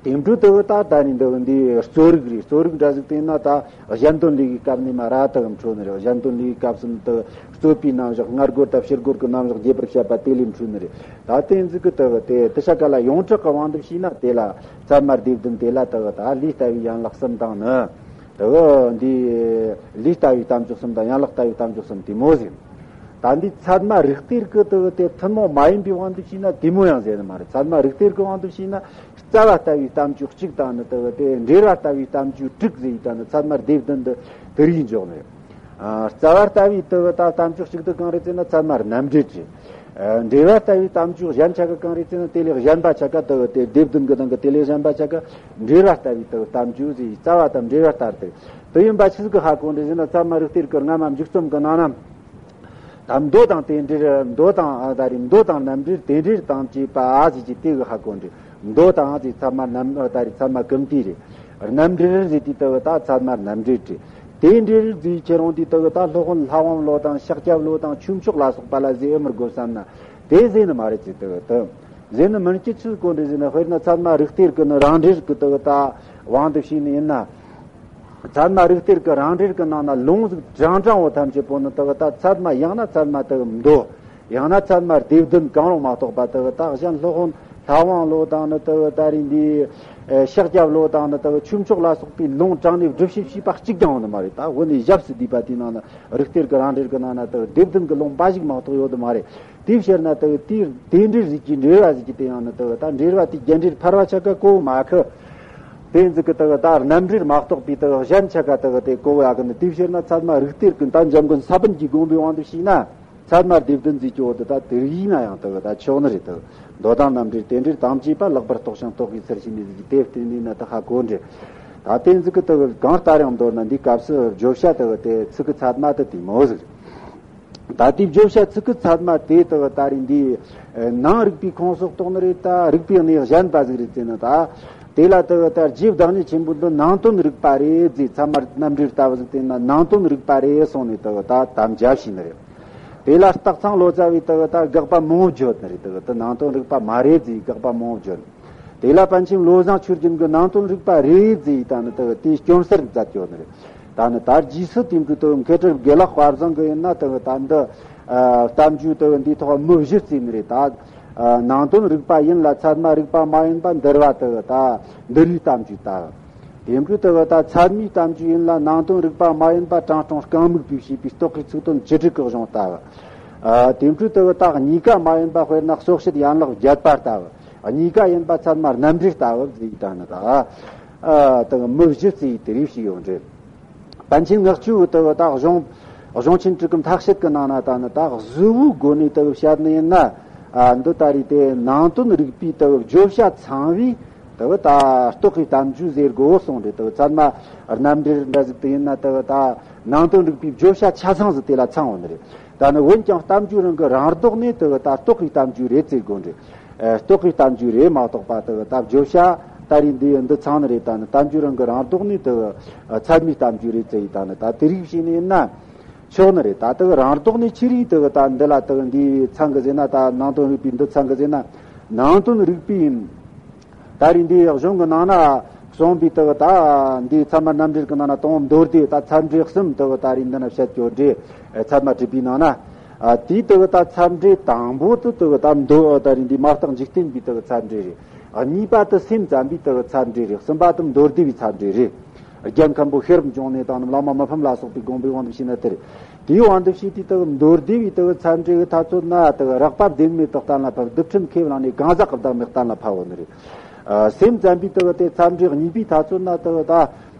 དེ་འཕྲོས་དེ་གི་ད་ད་ནི་འདི་འདི་གཙོ་རིག་རེད། གཙོ་རིག་འདྲ་ཟིག་བསྟན་ན་ད་གཞན་དོན་ལས་ཀྱི་སྐབས་ནས་མ་ར་ད་གི་འཕྲོ་ནི་རེད། གཞན་དོན་ལས་ཀྱི་སྐབས་སུ་ནི་ད་རྩོད་པའི་རྣམ་གཞག་སྔ་རྒོལ་དང་ཕྱི་རྒོལ་གྱི་རྣམ་གཞག་རྒྱས་པར་བཤད་པ་དེ་ལས་འཕྲོས་ནི་རེད། ད་དེ་ཟིག་གི་ད་གི་དེ་དེ་ཤ་ཀ་ལ་ཡོངས་གྲགས་ཀྱི་དབང་དུ་བྱས་ན། དེ་ལ་ཚད་མ་སྡེ་བདུན། དེ་ལ་ད་གི་ད་ལས་ལྟ་བུའི་ཡན་ལག་གསུམ་དང་ནི། ད་གི་འདི་ལས་ལྟ་བུའི་དམ་བཅའ་གསུམ་དང་ཡན་ལག་ལྟ་བུའི་དམ་བཅའ་གསུམ་དེ་མོ་ཟིག། ད་འདི་ཚད་མ་རིགས་གཏེར་གྱི་ད་གི་དེ་ཐུན་མོང་མ་ཡིན་པའི་དབང་དུ་བྱས་ན་དེ་མོ་ཡང་ཟེར་ནི་མ་རེད། ཚད་མ་རིགས་གཏེར་གྱི་དབང་དུ་བྱས་ན། རྩ་བ་ལྟ་བའི་དམ་བཅའ་གཅིག་དང་ནི་ད་གི་དེ་འགྲེལ་བ་ལྟ་བུའི་དམ་བཅའ་དྲུག་ཟེར་ཡི་ད་ནི་ཚད་མ་སྡེ་བདུན་འདི་དེ་རིགས་འཇོག་ནི། ཨ། རྩ་བ་ལྟ་བུའི་ད་གི་ད་དམ་བཅའ་གཅིག་དེ་གང་རེད་ཟེར་ན་ཚད་མ་རྣམ་འགྲེལ་རེད། ཨ། འགྲེལ་བ་ལྟ་བུའི་དམ་བཅའ་གཞན་ཆ་ག་གང་རེད་ཟེར་ན། དེ་ལས་གཞན་པ་ཆ་ག་ད་གི་དེ་སྡེ་བདུན་གི་ནང་གི་དེ་ལས་གཞན་པ་ཆ་ག་འགྲེལ་བ་ལྟ་བུའི་ད་གི་དམ་བཅའ་ཟེར་ཡི། རྩ་བ་དང་འགྲེལ་བ་ལྟར་དེ་དེ་ཡིན་པ་ཆི་ཟིག་གི་ཧ་གོ་འདྲེ་ཟེར་ན། ཚད་མ་རིགས་གཏེར་གྱི་སྔ་མ་མཇུག་རྩོམ་གྱི་ནང་ན། ད་མདོ་དང་རྟེན་འབྲེལ། མདོ་དང་། ཨ། ད་རེས་མདོ་དང་རྣམ་འགྲེལ། རྟེན་འབྲེལ་དང་བཅས་པ་ཟེར་གྱི་དེ་གི་ཧ་གོ་འདྲེ། མདོ་དང་ཟེར་ཚད་མ་རྣམ། ཨ། ད་རེས་ཚད་མ་ཀུན་བཏུས་རེད། རྣམ་འགྲེལ་ཟེར་དུས་ད་གི་ད་ཚད་མ་རྣམ་འགྲེལ་རེད། རྟེན་འབྲེལ་ཟེར་ཁྱེད་རང་དུས་ད་གི་ད་སློབ་དཔོན་ལྷ་དབང་བློ་དང་ཤཱཀྱ་བློ་དང་ཆོས་མཆོག་ལ་སོགས་པ་ལ་ཟེར་ཨེ་མི་དགོས་བསམ་ན། དེ་ཟེར་ནི་མ་རེད་ཟེར། ད་གི་ད་ཟེར་ནི་མིན་གྱི་ཆི་གོ་འདྲེ་ཟེར་ན། དཔེར་ན་ཚད་མ་རིགས་གཏེར་གྱི་ནི་རང་འགྲེལ་གྱི་ད་གི་ད་དབང་དུ་བྱས་ནི་ཡིན་ན། ཚད་མ་རིགས་གཏེར་གྱི་རང་འགྲེལ་གྱི་ནང་ན་ལུང་ཟིག་དྲང་དྲང་བོ་ཐམས་ཅད་པོ་ནི་ད་གི་ད་ཚད་མ། ཡང་ན་ཚད་མ་ད་གི་མདོ། ཡང་ན་ཚད་མ་སྡེ་བདུན་གང་རུང་མ་གཏོགས་པ། ད་གི་ད་གཞན་སློབ་དཔོན་ལྷ་དབང་བློ་དང་ནི་ད་གི་ད་རེས་འདི། ཨེ། ཤཱཀྱ་བློ་དང་ནི་ད་གི་ཆོས་མཆོག་ལ་སོགས་པའི་ལུང་དྲངས་ནས་སྒྲུབ་བྱེད་བྱས་པ་གཅིག་ཀྱང་ཡོད་ནི་མ་རེད། ད་འོ་ནི་ཞབས་སུ་བསྡུས་པ་དེའི་ནང་ན་རིགས་གཏེར་གྱི་རང་འགྲེལ་གྱི་ནང་ན་ད་གི་སྡེ་བདུན་གྱི་ལུང་འབའ་ཞིག་མ་གཏོགས་ཡོད་ནི་མ་རེད། དེའི་ཕྱིར་ན་ད་གི་དེའི་རྟེན་འབྲེལ་ཟེར་གྱི་འགྲེལ་བ་ཟེར་གྱི་དེ་ཡང་ནི་ད་གི་ད་འགྲེལ་བ་དེའི་རྒྱས་འགྲེལ་ཕལ་བ་ཆ་ག་གོ་མ་ཁི། དེ་ཟིག་གི་ད་གི་ད་རྣམ་འགྲེལ་མ་གཏོགས་པའི་ད་གི་གཞན་ཆ་ག་ད་གི་དེ་གོ་ཡག་གི་ནི། དེའི་ཕྱིར་ན་ཚད་མ་རིགས་གཏེར་གྱི་ད་འཇམ་མགོན་ས་པཎ་གྱི་དགོངས་པའི་དབང་དུ་བྱས་ན། ཚད་མ་སྡེ་བདུན་ཟེར་གྱི་འོ་དེ་ད་དེ་རིགས་ཡིན་ན་ཡང་ད་གི་ད་ཆོག་ནི་རེད། ད་གི་མདོ་དང་རྣམ་འགྲེལ། རྟེན་འབྲེལ་དང་བཅས་པ་ལེགས་པར་རྟོགས་ཤིང་རྟོགས་པའི་ཚུལ་ཤེས་ནས་ཟེར་གྱི་དེ་བསྟན་ནས་ན་ད་ཧ་གོ་འདྲེ། ད་དེ་ཟིག་གི་ད་གི་གང་ལྟར་ཡང་མདོར་ན་འདིའི་སྐབས་སུ་བརྗོད་བྱ་ད་གི་དེ་ཚིག་གི་ཚད་མ་དེ་དེ་མོ་ཟིག་རེད། ད་དེའི་བརྗོད་བྱ་ཚིག་གི་ཚད་མ་དེ་ད་གི་ད་རེས་འདི་ནང་རིག་པའི་ཁོངས་སུ་གཏོགས་ནི་རེད། ད་རིག་པའི་གནས་གཞན་པ་ཟིག་རེད་ཟེར་ན། ད་དེ་ལ་ད་གི་ད་རྗེ་བདག་ཉིད་ཆེན་པོ་འདི་ནང་དོན་རིག་པ་རེད་ཟེར། ཚད་མ་རྣམ་འགྲེལ་ལྟ་བུ་ཟིག་བསྟན་ན་ནང་དོན་རིག་པ་རེད་གསུངས་ནས་ད་གི་ད་དམ་བཅའ་བྱས་ནི་རེད། དེ་ལ་སྟག་ཚང་ལོ་ཙཱ་བས་ད་གི་ད་དགག་པ་མང་བོ་བརྗོད་ནི་རེད། ད་གི་ད་ནང་དོན་རིག་པ་མ་རེད་ཟེར་དགག་པ་མང་བོ་བརྗོད། དེ་ལ་པཎ་ཆེན་བློ་བཟང་ཆོས་རྒྱན་གྱི་ནང་དོན་རིག་པ་རེད་ཟེར་ཡི་ད་ནི་ད་གི་དེའི་སྐྱོན་གསར་མཛད་ཡོད་ནི་རེད། ད་ནི་ད་རྗེས་སུ་དེ་འདྲའི་ད་གི་མཁས་གྲུབ་དགེ་ལེགས་དཔལ་བཟང་གིས་ཡིན་ན་ད་གི་ད་འདི། ཨ། གཏམ་རྒྱུད་ད་གི་འདིའི་ཐོག་མུ་བཞི་བརྩིས་ནི་རེད། ད། ཨ། ནང་དོན་རིག་པ་ཡིན་ལ་ཚད་མ་རིག་པ་མ་ཡིན་པ་འདུལ་བ་ད་གི་ད་འདུལ་བའི་གཏམ་རྒྱུད་ལྟ་བུ། དེ་འདྲའི་ད་གི་ད་ཚད་མའི་གཏམ་རྒྱུད་ཡིན་ལ་ནང་དོན་རིག་པ་མ་ཡིན་པ་དྲང་སྲོང་རྐང་མིག་པས་བྱས་པའི་རྟོག་གེའི་ཚིག་དོན་བཅུ་དྲུག་གི་གཞུང་ལྟ་བུ། ཨ། དེ་འདྲའི་ད་གི་ད་གཉིས་ཀ་མ་ཡིན་པ་དཔེར་ན་སོགས་བཤད་ཡན་ལག་བརྒྱད་པ་ལྟ་བུ། གཉིས་ཀ་ཡིན་པ་ཚད་མ་རྣམ་འགྲེལ་ལྟ་བུ་ཟེར་ཡི་ད་ནི་ད། ཨ་དེ་མུ་བཞི་ཟེར་ཡི་དེ་རིགས་ཤིག་ཡོད་རེད། པཎ་ཆེན་ལྔ་མཆོད་དེ་ད་གཞུང་གཞུང་ཆེན་དྲུག་གི་མཐའ་དཔྱད་ཀྱི་ནང་ན་ད་ནི་ད་གཟུ་བོའི་སྒོ་ནས་དེ་བཤད་ནི་ཡིན་ན། ཨ་འདི་ད་རེད་དེ་ནང་དོན་རིག་པའི་དེ་བརྗོད་བྱ་ཚང་བའི་དེ་ད་རྟོག་གེའི་གཏམ་རྒྱུད་ཟེར་དགོས་གསུངས་རེད། དེ་ཚད་མ་རྣམ་འགྲེལ་འདྲ་ཟིག་དེ་ཡིན་ན་དེ་ད་ནང་དོན་རིག་པའི་བརྗོད་བྱ་ཆ་ཚང་ཟིག་དེ་ལ་ཚང་བ་ནི་རེད། ད་ནི་འོན་ཀྱང་གཏམ་རྒྱུད་རང་གི་རང་ལྡོག་ནས་དེ་ད་རྟོག་གེའི་གཏམ་རྒྱུད་རེད་ཟེར་དགོས་རེད། ཨ་རྟོག་གེའི་གཏམ་རྒྱུད་རེད་མ་གཏོགས་པ་དེ་ད་བརྗོད་བྱ་ད་རེད་འདི་འདི་ཚང་ནི་རེད། ད་ནི་གཏམ་རྒྱུད་རང་གི་རང་ལྡོག་ནས་དེ་ཚད་མའི་གཏམ་རྒྱུད་རེད་ཟེར་ཡི་ད་ནི་ད་དེ་རིགས་བྱས་ནས་ཡིན་ན་ཆོག་ནི་རེད། ད་དེ་རང་ལྡོག་ནས་ཆི་རིགས་དེ་ད་འདི་ལ་དེ་འདི་ཚང་གི་ཟེར་ན། ད་ནང་དོན་རིག་པའི་འདི་ཚང་གི་ཟེར་ན། ནང་དོན་རིག་པའི་ཡིན། ད་རེད་འདི་གཞུང་གི་ནང་ན་གསུངས་པའི་དེ་ད་འདི་ཚད་མ་རྣམ་འགྲེལ་གི་ནང་ན་དང་པོ་མདོ་སྡེ་ད་ཚད་འགྲེལ་གསུམ་དེ་ད་རེད་འདི་ན་བཤད་ཀྱོ་འདྲེ། ཚད་མ་གྲུབ་པའི་ནང་ན། ཨ་དེའི་དེ་ད་ཚད་འགྲེལ་དང་པོ་དེ་དེ་ད་མདོ་ད་རེད་འདི་མ་བརྟགས་འཇིག་རྟེན་པའི་དེ་ཚད་འགྲེལ་རེད། ཨ་གཉིས་པ་དེ་སེམས་ཙམ་པའི་དེ་ཚད་འགྲེལ་རེད། གསུམ་པ་དེ་མདོ་སྡེ་པའི་ཚད་འགྲེལ་རེད། རྒྱལ་མཁན་པོ་ཤེས་རབ་འབྱུང་གནས་དང་ནི་བླ་མ་མི་ཕམ་ལ་སོགས་པའི་དགོངས་པའི་དབང་དུ་བྱས་ན་དེ་རེད། དེའི་དབང་དུ་བྱས་ཏེ་དེ་མདོ་སྡེ་པའི་དེ་ཚད་འགྲེལ་གི་ཐ་ཚོད་ན་དེ་རགས་པ་བདེན་མེད་དུ་གཏན་ལ་ཕབ། རྡུལ་ཕྲན་ཁས་བླངས་ནས་གང་ཟག་གི་བདག་མེད་གཏན་ལ་ཕབ་བོ་ནི་རེད། ཨ་སེམས་ཙམ་པའི་དེ་དེ་ཚད་འགྲེལ་གཉིས་པའི་ཐ་ཚོད་ན་དེ་ད་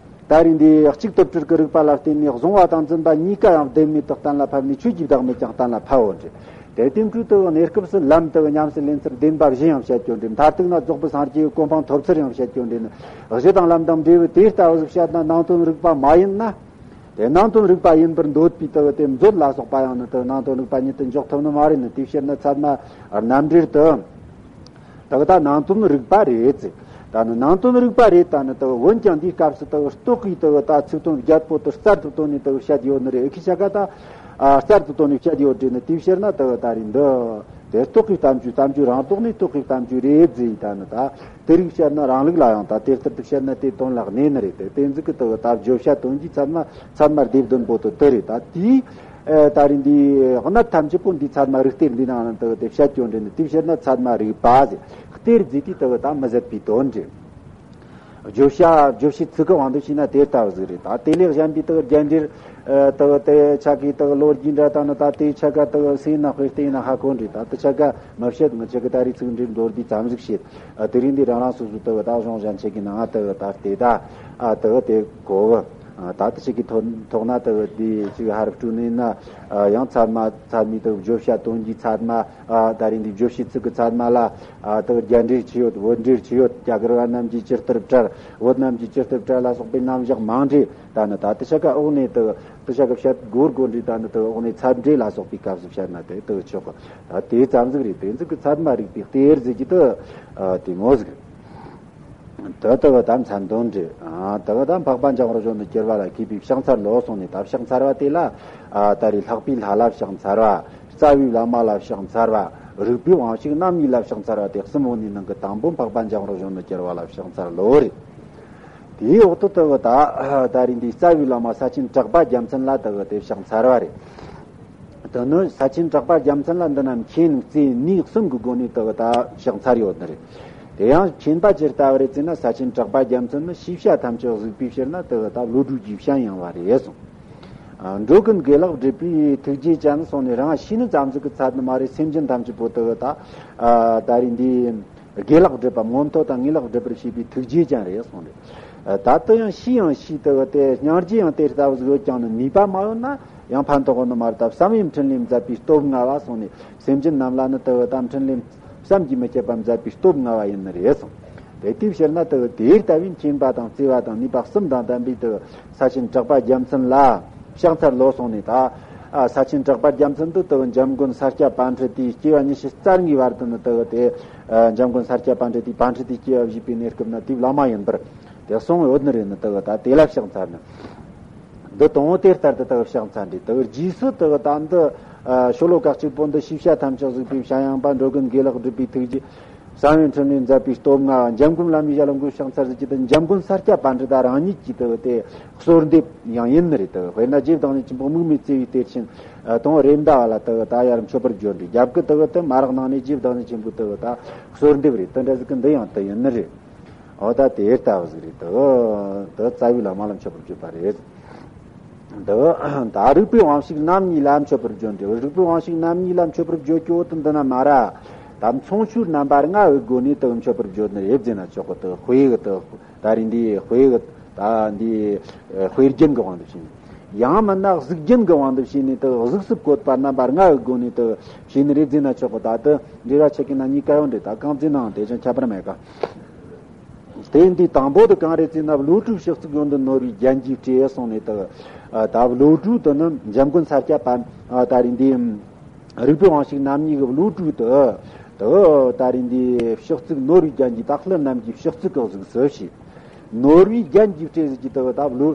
ད་རེད་འདི་གཅིག་ཏུ་སྤྲུལ་གྱི་རིགས་པ་ལ་བརྟེན་ནས་གཟུང་བ་དང་འཛིན་པ་གཉིས་ཀ་ཡང་བདེན་མེད་དུ་གཏན་ལ་ཕབ་ནས་ཆོས་ཀྱི་བདག་མེད་ཀྱང་གཏན་ལ་ཕབ་བོ་ནི་རེད། དེར་བསྟན་འཁྲུལ་དུ་གནས་སྐབས་སུ་ལམ་དུ་ཉམས་སུ་ལེན་ཚུལ་བདེན་པ་བཞི་ཡང་བཤད་རྒྱུ་འདྲེ། མཐར་ཐུག་ན་རྫོགས་པའི་སངས་རྒྱས་ཀྱི་གོ་འཕང་ཐོབ་ཚུལ་ཡང་བཤད་རྒྱུ་འདྲེ་ནི། གཞི་དང་ལམ་དང་འབྲས་བུ་དེ་ལྟ་བུ་ཞིག་བཤད་ན་ནང་དོན་རིག་པ་མ་ཡིན་ན། དེ་ནང་དོན་རིག་པ་ཡིན་པར་འདོད་པའི་དུ་དེ་མཛོད་ལ་སོགས་པ་ཡང་ནི་དུ་ནང་དོན་རིག་པ་ཉིད་དུ་འཇོག་ཐུབ་ནི་མ་རེད་ནི། དེའི་ཕྱིར་ན་ཚད་མ་རྣམ་འགྲེལ་དུ། དག་ད་ནང་དོན་རིག་པ་རེད་ཟེར། ད་ནི་ནང་དོན་རིག་པ་རེད། ད་ནི་དག་འོན་ཀྱང་འདིའི་སྐབས་སུ་དག་རྟོག་གེའི་དག་ད་ཚིག་དོན་བརྒྱད་པོ་དག་གསར་དུ་བཏོན་ནས་དག་བཤད་ཡོད་ནི་རེད། ཨེ་ཁི་ཆ་ག་ད་ཨ་གསར་དུ་བཏོན་ནས་བཤད་ཡོད་དྲན་ནི། དེའི་ཕྱིར་ན་དག་ད་རེད་འདི་དེ་རྟོག་གེའི་གཏམ་རྒྱུད་གཏམ་རྒྱུད་རང་ལྡོག་ནས་རྟོག་གེའི་གཏམ་རྒྱུད་རེད་ཟེར་ཡི་ད་ནི་ད་དེ་རིགས་བཤད་ན་རང་ལུགས་ལ་ཡང་ད་དེ་ལྟར་དུ་བཤད་ན་དེ་དོན་ལ་གནས་ནི་རེད། དེ་དེ་ཚིག་གི་དག་ད་བརྗོད་བྱ་དོན་གྱི་ཚད་མ་ཚད་མ་སྡེབ་བདུན་པོ་དག་དེ་རེད། ད་དེའི་ཨེ་ད་རེས་འདི་གནད་ཐམས་ཅད་པོ་འདི་ཚད་མ་རིག་གཏེར་འདི་ནང་ན་དག་དེ་བཤད་སྐྱོན་འདྲེན་ནི། དེ་བཤད་ན་ཚད་མ་རིག་པ་ཟེར། གཏེར་རྫས་དེ་དག་ད་མི་ཟད་པའི་དོན་འདྲེན། བརྗོད་བྱ་བརྗོད་བྱའི་ཚིག་གི་དབང་དུ་བྱས་ན་དེ་ལྟ་བུ་ཟིག་རེད། ད་དེ་ལས་གཞན་པའི་དག་རྒྱན་འགྲེལ་དག་དེ་ཆ་གི་དག་ལོ་རྒྱུས་འདྲ་དང་ནི་ད་དེ་ཆ་ག་དག་སེ་ན་དཔེ་བལྟས་ན་ཧ་གོ་འདྲེ། ད་དེ་ཆ་ག་མི་བཤད། ང་ཆ་གི་ད་རེས་ཚིག་འགྲེལ་མདོར་བསྡུས་ཙམ་ཟིག་བཤད། ཨ་དེ་རིང་འདི་རང་རང་སོ་སོའི་དག་ད་གཞུང་གཞན་ཆ་གི་ནང་དག་ད་དེ་ད་ཨ་དག་དེ་གོ་གི། ཨ་ད་ལྟ་ཞིག་གི་ཐོག་ཐོག་ན་དེ་དེ་ཅིག་ཧ་རུ་སྤྲོ་ནས་ན། ཨ་ཡང་ཚད་མ་ཚད་མའི་དེ་བརྗོད་བྱ་དོན་གྱི་ཚད་མ། ཨ་ད་རེས་འདི་བརྗོད་བྱའི་ཚིག་གི་ཚད་མ་ལ་ཨ་དེ་རྒྱན་འགྲེལ་ཅི་ཡོད། བོད་འགྲེལ་ཅི་ཡོད། རྒྱ་གར་བ་རྣམས་ཀྱིས་ཇི་ལྟར་བཀྲལ། བོད་རྣམས་ཀྱིས་ཇི་ལྟར་བཀྲལ་ལ་སོགས་པའི་རྣམ་གཞག་མང་འདྲེ། ད་ནི་ད་དེ་ཆ་ག་འོག་ནས་དེ་དེ་ཆ་ག་བཤད་དགོས་དགོས་འདྲེ། ད་ནི་དེ་འོག་ནས་ཚད་འགྲེལ་ལ་སོགས་པའི་སྐབས་སུ་བཤད་ན་དེ་དེ་ཆོག་གི། ད་དེ་ཙམ་ཟིག་རེད། དེ་ཚིག་གི་ཚད་མ་རིག་པའི་གཏེར་ཟེར་གྱི་དེ་ཨ་དེ་མོ་ཟིག་རེད། དེ་ལྟ་བུ་དམ་མཚན་དོན་འདྲེ། ཨ་དེ་བ་དམ་འཕགས་པ་འཇམ་དབྱངས་རོལ་ནི་གྱུར་པ་ལ་མཁས་པའི་ཕྱག་འཚལ་ལོ་གསུངས་ནས། ད་ཕྱག་འཚལ་བ་དེ་ལ་ཨ་ད་རེས་ལྷག་པའི་ལྷ་ལ་ཕྱག་འཚལ་བ། རྩ་བའི་བླ་མ་ལ་ཕྱག་འཚལ་བ། རིག་པའི་དབང་ཕྱུག་རྣམ་གཉིས་ལ་ཕྱག་འཚལ་བ། དེ་གསུམ་འོ་ནི་ནང་གི་དང་པོ་འཕགས་པ་འཇམ་དབྱངས་རོལ་ནི་གྱུར་པ་ལ་ཕྱག་འཚལ་ལོ་རེད། དེའི་འོག་ཏུ་དེ་བ་ད་ད་རེས་འདི་རྩ་བའི་བླ་མ་ས་ཆེན་གྲགས་པ་རྒྱལ་མཚན་ལ་དེ་བ་དེ་ཕྱག་འཚལ་བ་རེད། དེ་ནི་ས་ཆེན་གྲགས་པ་རྒྱལ་མཚན་ལ་འདི་ན་མཁྱེན་བརྩེ་ནུས་གསུམ་གྱི་སྒོ་ནས་དེ་བ་ད་ཕྱག་འཚལ་ཡོད་ནི་རེད། དེ་ཡང་མཁྱེན་པ་ཇི་ལྟ་བུ་རེད་ཟེར་ན། ས་ཆེན་གྲགས་པ་རྒྱལ་མཚན་ནི་ཤེས་བྱ་ཐམས་ཅད་གཟིགས་པའི་ཕྱིར་ན་དེ་བ་ད་བློ་གྲོས་ཀྱི་ཞན་ཡང་བ་རེད་གསུངས། ཨ་འགྲོ་ཀུན་དགེ་ལེགས་སྒྲུབ་པའི་ཐུགས་རྗེ་ཅན་གསུངས་ནས། རང་ཤེས་ནི་ཙམ་ཟིག་གི་ཚད་ནི་མ་རེད། སེམས་ཅན་ཐམས་ཅད་པོ་དེ་བ་ད་ཨ་ད་རེས་འདི། དགེ་ལེགས་སྒྲུབ་པ། མངོན་མཐོ་དང་ངེས་ལེགས་སྒྲུབ་པར་བྱེད་པའི་ཐུགས་རྗེ་ཅན་རེད་གསུངས་རེད། ད་དུ་ཡང་ཤེས་ཡང་ཤེས་དུ་དེ་སྙིང་རྗེ་ཡང་དེ་ལྟ་བུ་ཟིག་ཡོད་ཀྱང་ནི་ནུས་པ་མ་ཡོད་ན་ཡང་ཕན་ཐོགས་ནི་མ་རེད། ད་བསམ་ཡས་འཕྲིན་ལས་མཛད་པའི་སྟོབས་མངའ་བ་གསུངས་ནས། སེམས་ཅན་རྣམས་ལ་ནི་དུ་ད་འཕྲིན་ལས་བསམ་གྱིས་མི་ཁྱབ་པ་མཛད་པའི་སྟོབས་མངའ་བ་ཡིན་ནི་རེད་གསུངས། དེ་དེའི་ཕྱིར་ན་དུ་དེ་ལྟ་བུའི་མཁྱེན་པ་དང་བརྩེ་བ་དང་ནུས་པ་གསུམ་དང་ལྡན་པའི་དུ་ས་ཆེན་གྲགས་པ་རྒྱལ་མཚན་ལ་ཕྱག་འཚལ་ལོ་གསུངས་ནས། ད་ཨ་ས་ཆེན་གྲགས་པ་རྒྱལ་མཚན་དུ་དུ་འཇམ་མགོན་ས་སྐྱ་པཎྜི་ཏའི་སྐྱེ་བ་ཉི་ཤུ་རྩ་ལྔའི་བར་དུ་ནི་དུ་དེ་ཨ་འཇམ་མགོན་ས་སྐྱ་པཎྜི་ཏའི་པཎྜི་ཏའི་སྐྱེ་བ་བཞེས་པའི་གནས་སྐབས་ན་དེའི་བླ་མ་ཡིན་པར་དེ་གསུངས་ཡོད་ནི་རེད། ནི་དུ་ད་དེ་ལ་ཕྱག་འཚལ་ནི་འདི་དང་པོ་དེ་ལྟར་དུ་དུ་ཕྱག་འཚལ་འདི་དུ་རྗེས་སུ་དུ་ད་འདི་ཨ་ཤོ་ལོ་ཀ་གཅིག་པོ་འདི་ཤེས་བྱ་ཐམས་ཅད་གཟིགས་པའི་ཞལ་ཡངས་པ། འགྲོ་ཀུན་དགེ་ལེགས་སྒྲུབ་པའི་ཐུགས་རྗེ། བསམ་ཡས་འཕྲིན་ལས་མཛད་པའི་སྟོབས་མངའ་བ། འཇམ་མགོན་བླ་མའི་ཞལ་ལ་མགོས་ཕྱག་འཚལ་ཟེར་གྱི་དེ་འཇམ་མགོན་ས་སྐྱ་པཎྜི་ཏ་རང་ཉིད་ཀྱི་དེ་དེ་གསོལ་འདེབས་ཡང་ཡིན་ནི་རེད། དེ་དཔེར་ན་རྗེ་བདག་ཉིད་ཆེན་པོ་དམིགས་མེད་བརྩེ་བའི་གཏེར་ཆེན་དང་རེད་མདའ་བ་ལ་དེ་ད་ཡར་མཆོད་པར་བརྗོད་འདྲི། རྒྱབ་ཀྱི་དེ་དེ་མ་རག་ནང་ནས་རྗེ་བདག་ཉིད་ཆེན་པོའི་དེ་ད་གསོལ་འདེབས་རེད། དེ་འདྲ་ཟིག་གི་འདི་ཡང་དེ་ཡིན་ནི་རེད། འོ་ད་དེ་ལྟ་བུ་ཟིག་རེད། དེ་དེ་རྩ་བའི་བླ་མ་ལ་མཆོད་པར་བརྗོད་པ་རེད། འདི་ད་རིག་པའི་དབང་ཕྱུག་རྣམ་གཉིས་ལ་མཆོད་པར་བརྗོད་འདྲི། རིག་པའི་དབང་ཕྱུག་རྣམ་གཉིས་ལ་མཆོད་པར་བརྗོད་ཀྱི་འོ་དེ་འདི་ན་མ་ར། ད་མཚུངས་ཆོས་རྣམ་པ་ལྔ་བའི་སྒོ་ནས་དག་མཆོད་པར་བརྗོད་ནི་རེད་ཟེར་ན་ཆོག་གི། དག་དཔེ་གི་དག་ད་རེས་འདི་དཔེ་གི་ད་འདི་དཔེ་རྒྱན་གི་དབང་དུ་བྱས་ནས། ཡང་མིན་ན་གཟུགས་རྒྱན་གི་དབང་དུ་བྱས་ནས་དག་གཟུགས་སུ་བཀོད་པ་རྣམ་པ་ལྔ་བའི་སྒོ་ནས་དག་བྱས་ནི་རེད་ཟེར་ན་ཆོག་གི། ད་དུ་འབྲེལ་བ་ཆེ་གི་ན་གཉིས་ཀ་ཡོད་འདྲེ། ད་གང་ཟེར་ནའང་དེ་ཅང་ཁྱད་པར་མེད་ག། དེ་འདི་དང་པོ་དེ་གང་རེད་ཟེར་ན། བློ་གྲོས་ཕྱག་ཚིག་ཡོན་ཏན་ནོར་བུའི་རྒྱན་གྱིས་སྤྲས་གསུངས་ནས་དག་ད་བློ་གྲོས་དེ་ནི་འཇམ་མགོན་ས་སྐྱ་པ་ད་རེས་འདི་རིག་པའི་དབང་ཕྱུག་རྣམ་གཉིས་ཀྱི་བློ་གྲོས་དེ་དག་ད་རེས་འདི་ཕྱག་ཚིག་ནོར་བུའི་རྒྱན་གྱིས་ད་ཀླུ་རྣམས་ཀྱི་ཕྱག་ཚིག་གི་གཟུགས་སུ་བྱས། ནོར་བུའི་རྒྱན་གྱིས་སྤྲས་ཟེར་གྱི་དག་ད་བློ་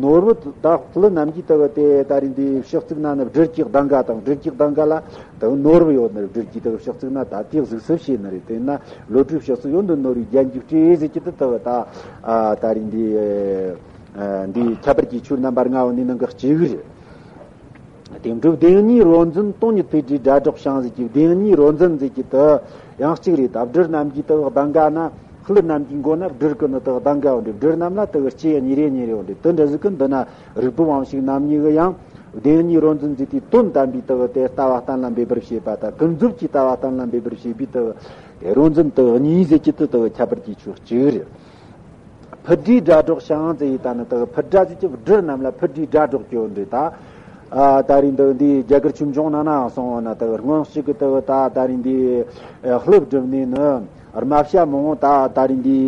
ནོར་བུ་ད་ཀླུ་རྣམས་ཀྱི་དག་དེ་ད་རེས་འདི་ཕྱག་ཚིག་ན་ནི་སྦྲུལ་གྱི་གདངས་ཀ་དང་། སྦྲུལ་གྱི་གདངས་ཀ་ལ་དག་ནོར་བུ་ཡོད་ནི་རེད། སྦྲུལ་གྱི་དག་ཕྱག་ཚིག་ན་ད་དེ་གཟུགས་སུ་བྱས་ནི་རེད། དེ་ན་བློ་གྲོས་ཕྱག་ཚིག་ཡོན་ཏན་ནོར་བུའི་རྒྱན་གྱིས་སྤྲས་ཟེར་གྱི་དེ་དག་ད་ཨ་ད་རེས་འདི་ཨ་འདི་ཁྱད་པར་གྱི་ཆོས་རྣམ་པ་ལྔ་བོ་ནི་ནང་གི་གཅིག་རེད། དེ་འཕྲོ་བདེན་གཉིས་རོ་འཛིན་སྟོང་ཉིད་ཕས་བྲིས་སྒྲ་སྒྲོགས་ཤིང་ཟེར་གྱི། བདེན་གཉིས་རོ་འཛིན་ཟེར་གྱི་དེ་ཡང་གཅིག་རེད། ད་སྦྲུལ་རྣམས་ཀྱི་དག་གདངས་ཀ་ན། ཀླུ་རྣམས་ཀྱི་མགོ་ན་སྦྲུལ་གི་ནི་དག་གདངས་ཀ་ཡོད་འདྲེ། སྦྲུལ་རྣམས་ལ་དག་ལྕེ་གཉིས་རེ་གཉིས་རེ་ཡོད་འདྲེ། དེ་འདྲ་ཟིག་གི་འདི་ན་རིག་པའི་དབང་ཕྱུག་རྣམ་གཉིས་ཀྱི་ཡང་བདེན་གཉིས་རོ་འཛིན་ཟེར་དེའི་དོན་དམ་པའི་དག་དེ་ལྟ་བ་གཏན་ལ་འབེབས་པར་བྱེད་པ་དང་། ཀུན་རྫོབ་ཀྱི་ལྟ་བ་གཏན་ལ་འབེབས་པར་བྱེད་པའི་དག་དེ་རོ་འཛིན་དག་གཉིས་ཟེར་གྱི་དེ་དག་ཁྱད་པར་གྱི་ཆོས་གཅིག་རེད། ཕུ་དྲིའི་སྒྲ་སྒྲོགས་ཤིང་ཟེར་ཡི་ད་ནི་དག་ཕུ་སྒྲ་ཟེར་གྱི་སྦྲུལ་རྣམས་ལ་ཕུ་དྲིའི་སྒྲ་སྒྲོགས་ཀྱི་ཡོད་འདྲེ། ད་ཨ་ད་རེས་འདི་འདི་རྒྱ་གར་ཆོས་འབྱུང་ནང་ན་སོང་བ་ན་དག་སྔོན་གཅིག་གི་དག་ད་ད་རེས་འདི་ཨ་ཀླུ་སྒྲུབ་ནས་ནི་རྨ་བྱ་མང་བོ་ད་ད་རེས་འདི་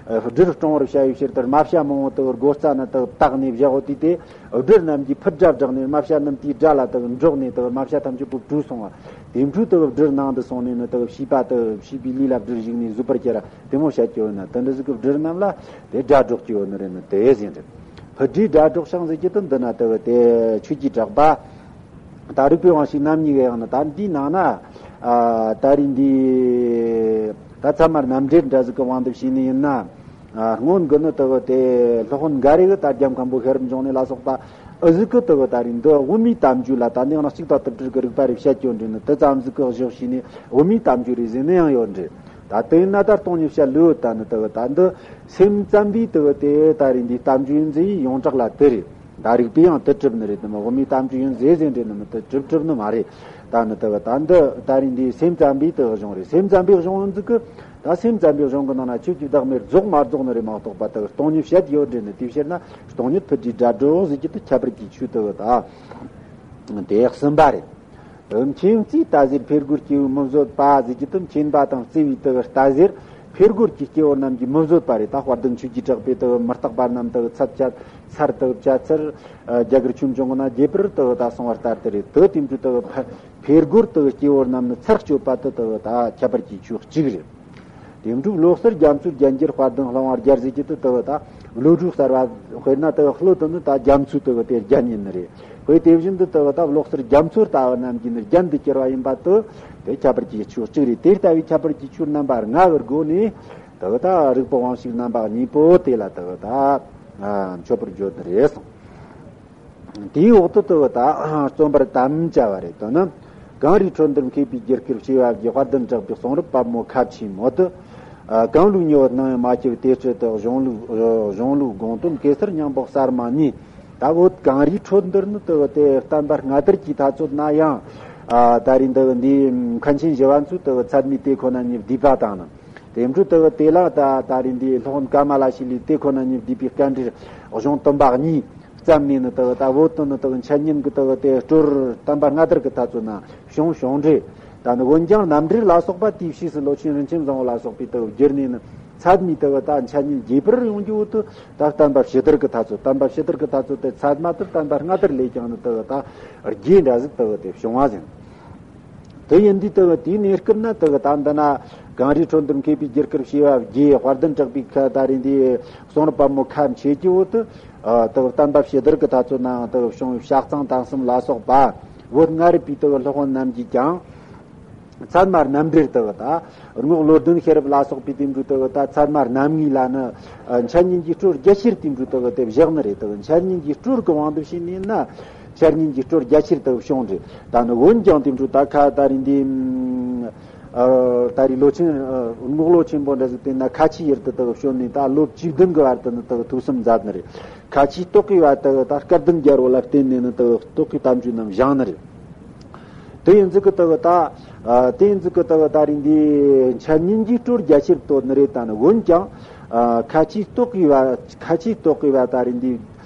ཨ་སྦྲུལ་སྐྲོང་བར་བྱ་བའི་ཕྱིར་དུ་རྨ་བྱ་མང་བོ་དག་སྒོ་རྩ་ན་དག་བཏགས་ནས་བཞག་ཡོད་དུས། དེ་སྦྲུལ་རྣམས་ཀྱིས་ཕུ་སྒྲ་བསྒྲགས་ནས་རྨ་བྱ་རྣམས་དེའི་སྒྲ་ལ་དག་འདྲོགས་ནས་དག་རྨ་བྱ་ཐམས་ཅད་པོ་བྲོས་སོང་བ། དེ་འཕྲོས་དག་སྦྲུལ་ནང་དུ་སོང་ནས་ནི་དག་བྱིས་པ་དག་བྱིས་པའི་ལུས་ལ་སྦྲུལ་ཞུགས་ནས་བཟོད་པར་གྱུར་ར། དེ་མོ་བྱ་སྐྱོ་ན་དེ་འདྲ་ཟིག་གི་སྦྲུལ་རྣམས་ལ་དེ་སྒྲ་སྒྲོགས་ཀྱི་ཡོད་ནི་རེད། ནི་དེ་ཟིན་རེད། ཕུ་དྲིའི་སྒྲ་སྒྲོགས་ཤིང་ཟེར་གྱི་དེ་འདི་ན་དེ་དེ་ཆོས་ཀྱི་གྲགས་པ། ད་རིག་པའི་དབང་ཕྱུག་རྣམ་གཉིས་ཀྱི་ཡང་ན་ད་འདིའི་ནང་ན་ཨ་ད་རིག་འདི་ད་ཚད་མ་རྣམ་འགྲེལ་འདྲ་ཟིག་གི་དབང་དུ་བྱས་ནི་ཡིན་ན། ཨ་སྔོན་གི་ནི་དེ་གི་དེ་སློབ་དཔོན་འགའ་རེ་གི་ད་རྒྱམ་མཁན་པོ་ཤེས་རབ་འབྱུང་གནས་ལ་སོགས་པ་ཨ་ཟིག་གི་དེ་གི་ད་རིག་འདི་དབུ་མའི་དམ་རྒྱུད་ལ་ད་འདི་ཡང་ན་གཅིག་དང་དུ་སྦྲུལ་གི་རིགས་པ་རེ་བཤད་ཀྱི་ཡོད་འདྲེ། ནི་དེ་ཙམ་ཟིག་གི་བཞག་བྱས་ནི་དབུ་མའི་དམ་རྒྱུད་རེད་ཟེར་ནི་ཡང་ཡོད་འདྲེ། ད་དེ་ཡིན་ན་ད་སྟོང་ཉིད་བཤད་ལོས་ད་ནི་དེ་གི་ད་འདི་སེམས་ཙམ་པའི་དེ་གི་དེ་ད་རིག་འདི་དམ་རྒྱུད་ཡིན་ཟེར་ཡི་ཡོངས་གྲགས་ལ་དེ་རེད། ད་རིག་པས་ཡང་དེ་གྲུབ་ནི་རེད། དེ་མ་དབུ་མའི་དམ་རྒྱུད་ཡིན་ཟེར་ཟེར་འདྲེ་ནི་མི་དེ་གྲུབ་གྲུབ་ནི་མ་རེད། ད་ནི་དེ་གི་ད་འདི་ད་རིག་འདི་སེམས་ཙམ་པའི་དེ་གི་གཞུང་རེད། སེམས་ཙམ་པའི་གཞུང་ཡིན་ཟིག་གི་ད་སེམས་ཙམ་པའི་གཞུང་གི་ནང་ན་ཆོས་ཀྱི་བདག་མེད་རྫོགས་མ་རྫོགས་ནི་རེད་མ་གཏོགས་པ་དེ་གི་སྟོང་ཉིད་བཤད་ཡོད་འདྲེ་ནི། དེའི་ཕྱིར་ན་སྟོང་ཉིད་ཕུ་དྲིའི་སྒྲ་སྒྲོགས་ཟེར་གྱི་དེ་ཁྱད་པར་གྱི་ཆོས་དེ་གི་ད་དེ་གསུམ་པ་རེད། མཁྱེན་བརྩེའི་རྟ་ཟེར་འཕེལ་རྒོལ་སྐྱེ་བོས་མི་བཟོད་པ་ཟེར་གྱི་དེ་མཁྱེན་པ་དང་བརྩེ་བའི་དེ་གི་རྟ་ཟེར་འཕེལ་རྒོལ་གྱི་སྐྱེ་བོ་རྣམས་ཀྱིས་མི་བཟོད་པ་རེད། ད་དཔལ་ལྡན་ཆོས་ཀྱི་གྲགས་པས་དེ་གི་མི་རྟག་པ་རྣམས་དེ་གི་ཚར་བཅད་ཚར་དེ་གི་བཅད་ཚར་རྒྱ་གར་ཆོས་འབྱུང་གི་ནང་རྒྱས་པར་དེ་གི་ད་གསུངས་པ་ལྟར་དེ་རེད། དེ་དེ་འཕྲོས་དེ་གི་འཕེལ་རྒོལ་དེ་གི་སྐྱེ་བོ་རྣམས་ནི་ཚར་གཅོད་པ་དེ་དེ་གི་ད་ཁྱད་པར་གྱི་ཆོས་གཅིག་རེད། དེ་འཕྲོས་བློ་གསར་རྒྱ་མཚོའི་རྒྱན་གྱིས་དཔལ་ལྡན་ལྷུང་བ་རྒྱལ་ཟེར་གྱི་དེ་དེ་གི་ད་བློ་གྲོས་གསར་བ། དཔེར་ན་དེ་གི་བློ་དེ་ནི་ད་རྒྱ་མཚོ་དེ་གི་དེ་རྒྱན་ཡིན་ནི་རེད། དཔེ་དེ་བཞིན་དུ་དེ་གི་ད་བློ་གསར་རྒྱ་མཚོ་ལྟ་བུ་རྣམས་ཀྱི་ནི་རྒྱན་དུ་གྱུར་པ་ཡིན་པ་དེ་དེ་ཁྱད་པར་གྱི་ཆོས་གཅིག་རེད། དེ་ལྟ་བུའི་ཁྱད་པར་གྱི་ཆོས་རྣམ་པ་ལྔ་གི་སྒོ་ནས་དེ་གི་ད་རིག་པའི་དབང་ཕྱུག་རྣམ་པ་གཉིས་པོ་དེ་ལ་དེ་གི་ད་མཆོད་པར་བརྗོད་ནི་རེད་གསུངས། དེའི་འོག་ཏུ་དེ་གི་ད་རྩོམ་པར་དམ་བཅའ་བ་རེད། དེ་ནི་གངས་རིའི་ཁྲོད་འདིར་མཁས་པའི་རྒྱུད་སྐུར་བྱེ་བ་བརྒྱའི་དཔལ་ལྡན་གྲགས་པའི་གསུང་རབ་པདྨོ་ཁ་ཆེའི་མོ་དེ། ཨ་གང་ལུགས་ཉེ་བར་སྣང་ཡང་མ་སྐྱེས་པའི་དེ་སྤྱི་དེ་གཞུང་ལུགས་ཨ་གཞུང་ལུགས་དགོངས་དོན་གེ་སར་སྙིང་པོ་གསར་མ་ནི། ད་བོད་གངས་རིའི་ཁྲོད་འདིར་ནི་དེ་གི་དེ་བསྟན་པ་སྔ་དར་གྱི་དུས་ཚོད་ན་ཡང་ཨ་ད་རིང་དེ་གི་འདི་མཁན་ཆེན་ཞི་བ་འཚོས་དེ་གི་ཚད་མའི་དེ་ཁོ་ན་ཉིད་བསྡུས་པ་དང་ནི། དེ་འཕྲོས་དེ་གི་དེ་ལ་ད་ད་རིང་འདི་སློབ་དཔོན་ཀ་མ་ལ་ཤཱི་ལའི་དེ་ཁོ་ན་ཉིད་བསྡུས་པའི་སྐད་འགྲེལ་གཞུང་བསྟན་པ་གཉིས། བརྩམས་ནས་ནི་དག་ད་བོད་དུ་ནི་དག་འཆད་ཉན་གྱི་དག་དེ་སྲོལ་བསྟན་པ་སྔ་དར་གྱི་དུས་ཚོད་ན་བྱུང་བྱུང་རེད། ད་ནི་འོན་ཀྱང་རྣམ་འགྲེལ་ལ་སོགས་པ་དེའི་ཕྱིས་སུ་ལོ་ཆེན་རིན་ཆེན་བཟང་པོ་ལ་སོགས་པས་དག་བསྒྱུར་ནས་ནི་ཚད་མའི་དག་ད་འཆད་ཉན་རྒྱས་པར་ཡོང་རྒྱུ་བོ་དུ་ད་བསྟན་པ་ཕྱི་དར་གྱི་དུས་ཚོད། བསྟན་པ་ཕྱི་དར་གྱི་དུས་ཚོད་དེ་ཚད་མ་དེ་བསྟན་པ་སྔ་དར་ལས་ཀྱང་ནི་དག་ད་རྒྱས་འདྲ་ཟིག་དག་དེ་བྱུང་བ་ཟིན། དེ་ཡིན་དུས་དེ་གི་དེའི་གནས་སྐབས་ན་དེ་གི་ད་འདི་ན་གངས་རིའི་ཁྲོད་འདིར་མཁས་པའི་རྒྱུད་སྐུར་བྱེ་བ་བརྒྱའི་དཔལ་ལྡན་གྲགས་པའི་ཁ་ད་རེས་འདི་གསུང་རབ་པདྨོ་ཁ་མཆེད་ཀྱི་འོག་ཏུ་ཨ་དེ་གི་བསྟན་པ་ཕྱི་དར་གྱི་དུས་ཚོད་ནའང་དེ་གི་བྱུང་བའི་ཕྱག་ཚང་དང་གསུམ་ལ་སོགས་པ་བོད་སྔ་རབས་པའི་དེ་གི་སློབ་དཔོན་རྣམས་ཀྱིས་ཀྱང་ཚད་མ་རྣམ་འགྲེལ་དེ་གི་ད་རྔོག་བློ་ལྡན་ཤེས་རབ་ལ་སོགས་པའི་དེ་འདྲ་དེ་གི་ད་ཚད་མ་རྣམ་ངེས་ལ་ནི་ཨ་འཆད་ཉན་གྱི་སྲོལ་རྒྱ་ཆེར་དེ་འདྲ་དེ་གི་དེ་བཞག་ནི་རེད། དེ་གི་འཆད་ཉན་གྱི་སྲོལ་གྱི་དབང་དུ་བྱས་ནས་ན། འཆད་ཉན་གྱི་སྲོལ་རྒྱ་ཆེར་དུ་བྱུང་རེད། ད་ནི་འོན་ཀྱང་དེ་འཕྲོས་ད་ཁ་ད་རིང་འདི་ཨ་ད་རིང་ལོ་ཆེན་ཨ་རྔོག་ལོ་ཆེན་པོ་འདྲ་ཟིག་དེ་ན་ཁ་ཆེའི་ཡུལ་དུ་དུ་བྱོན་ནས་ད་ལོ་བཅུ་བདུན་གྱི་བར་དུ་ནི་དུ་ཐུགས་བསམ་མཛད་ནི་རེད། ཁ་ཆེའི་རྟོག་གེའི་བར་དུ་ད་སྐལ་ལྡན་རྒྱལ་པོ་ལ་བརྟེན་ནས་ནི་དུ་རྟོག་གེའི་དམ་ཆོས་རྣམས་བཞེངས་ནི་རེད། དེ་ཡིན་ཟིག་གི་དག་ད། ཨ། དེ་ཡིན་ཟིག་གི་དག་ད་རིང་འདི་འཆད་ཉན་གྱི་སྲོལ་རྒྱ་ཆེར་བཏོད་ནི་རེད། ད་ནི་འོན་ཀྱང་། ཨ། ཁ་ཆེའི་ལྟོ་གོས་པ། ཁ་ཆེའི་ལྟོ་གོས་པ་ད་རིང་འདི།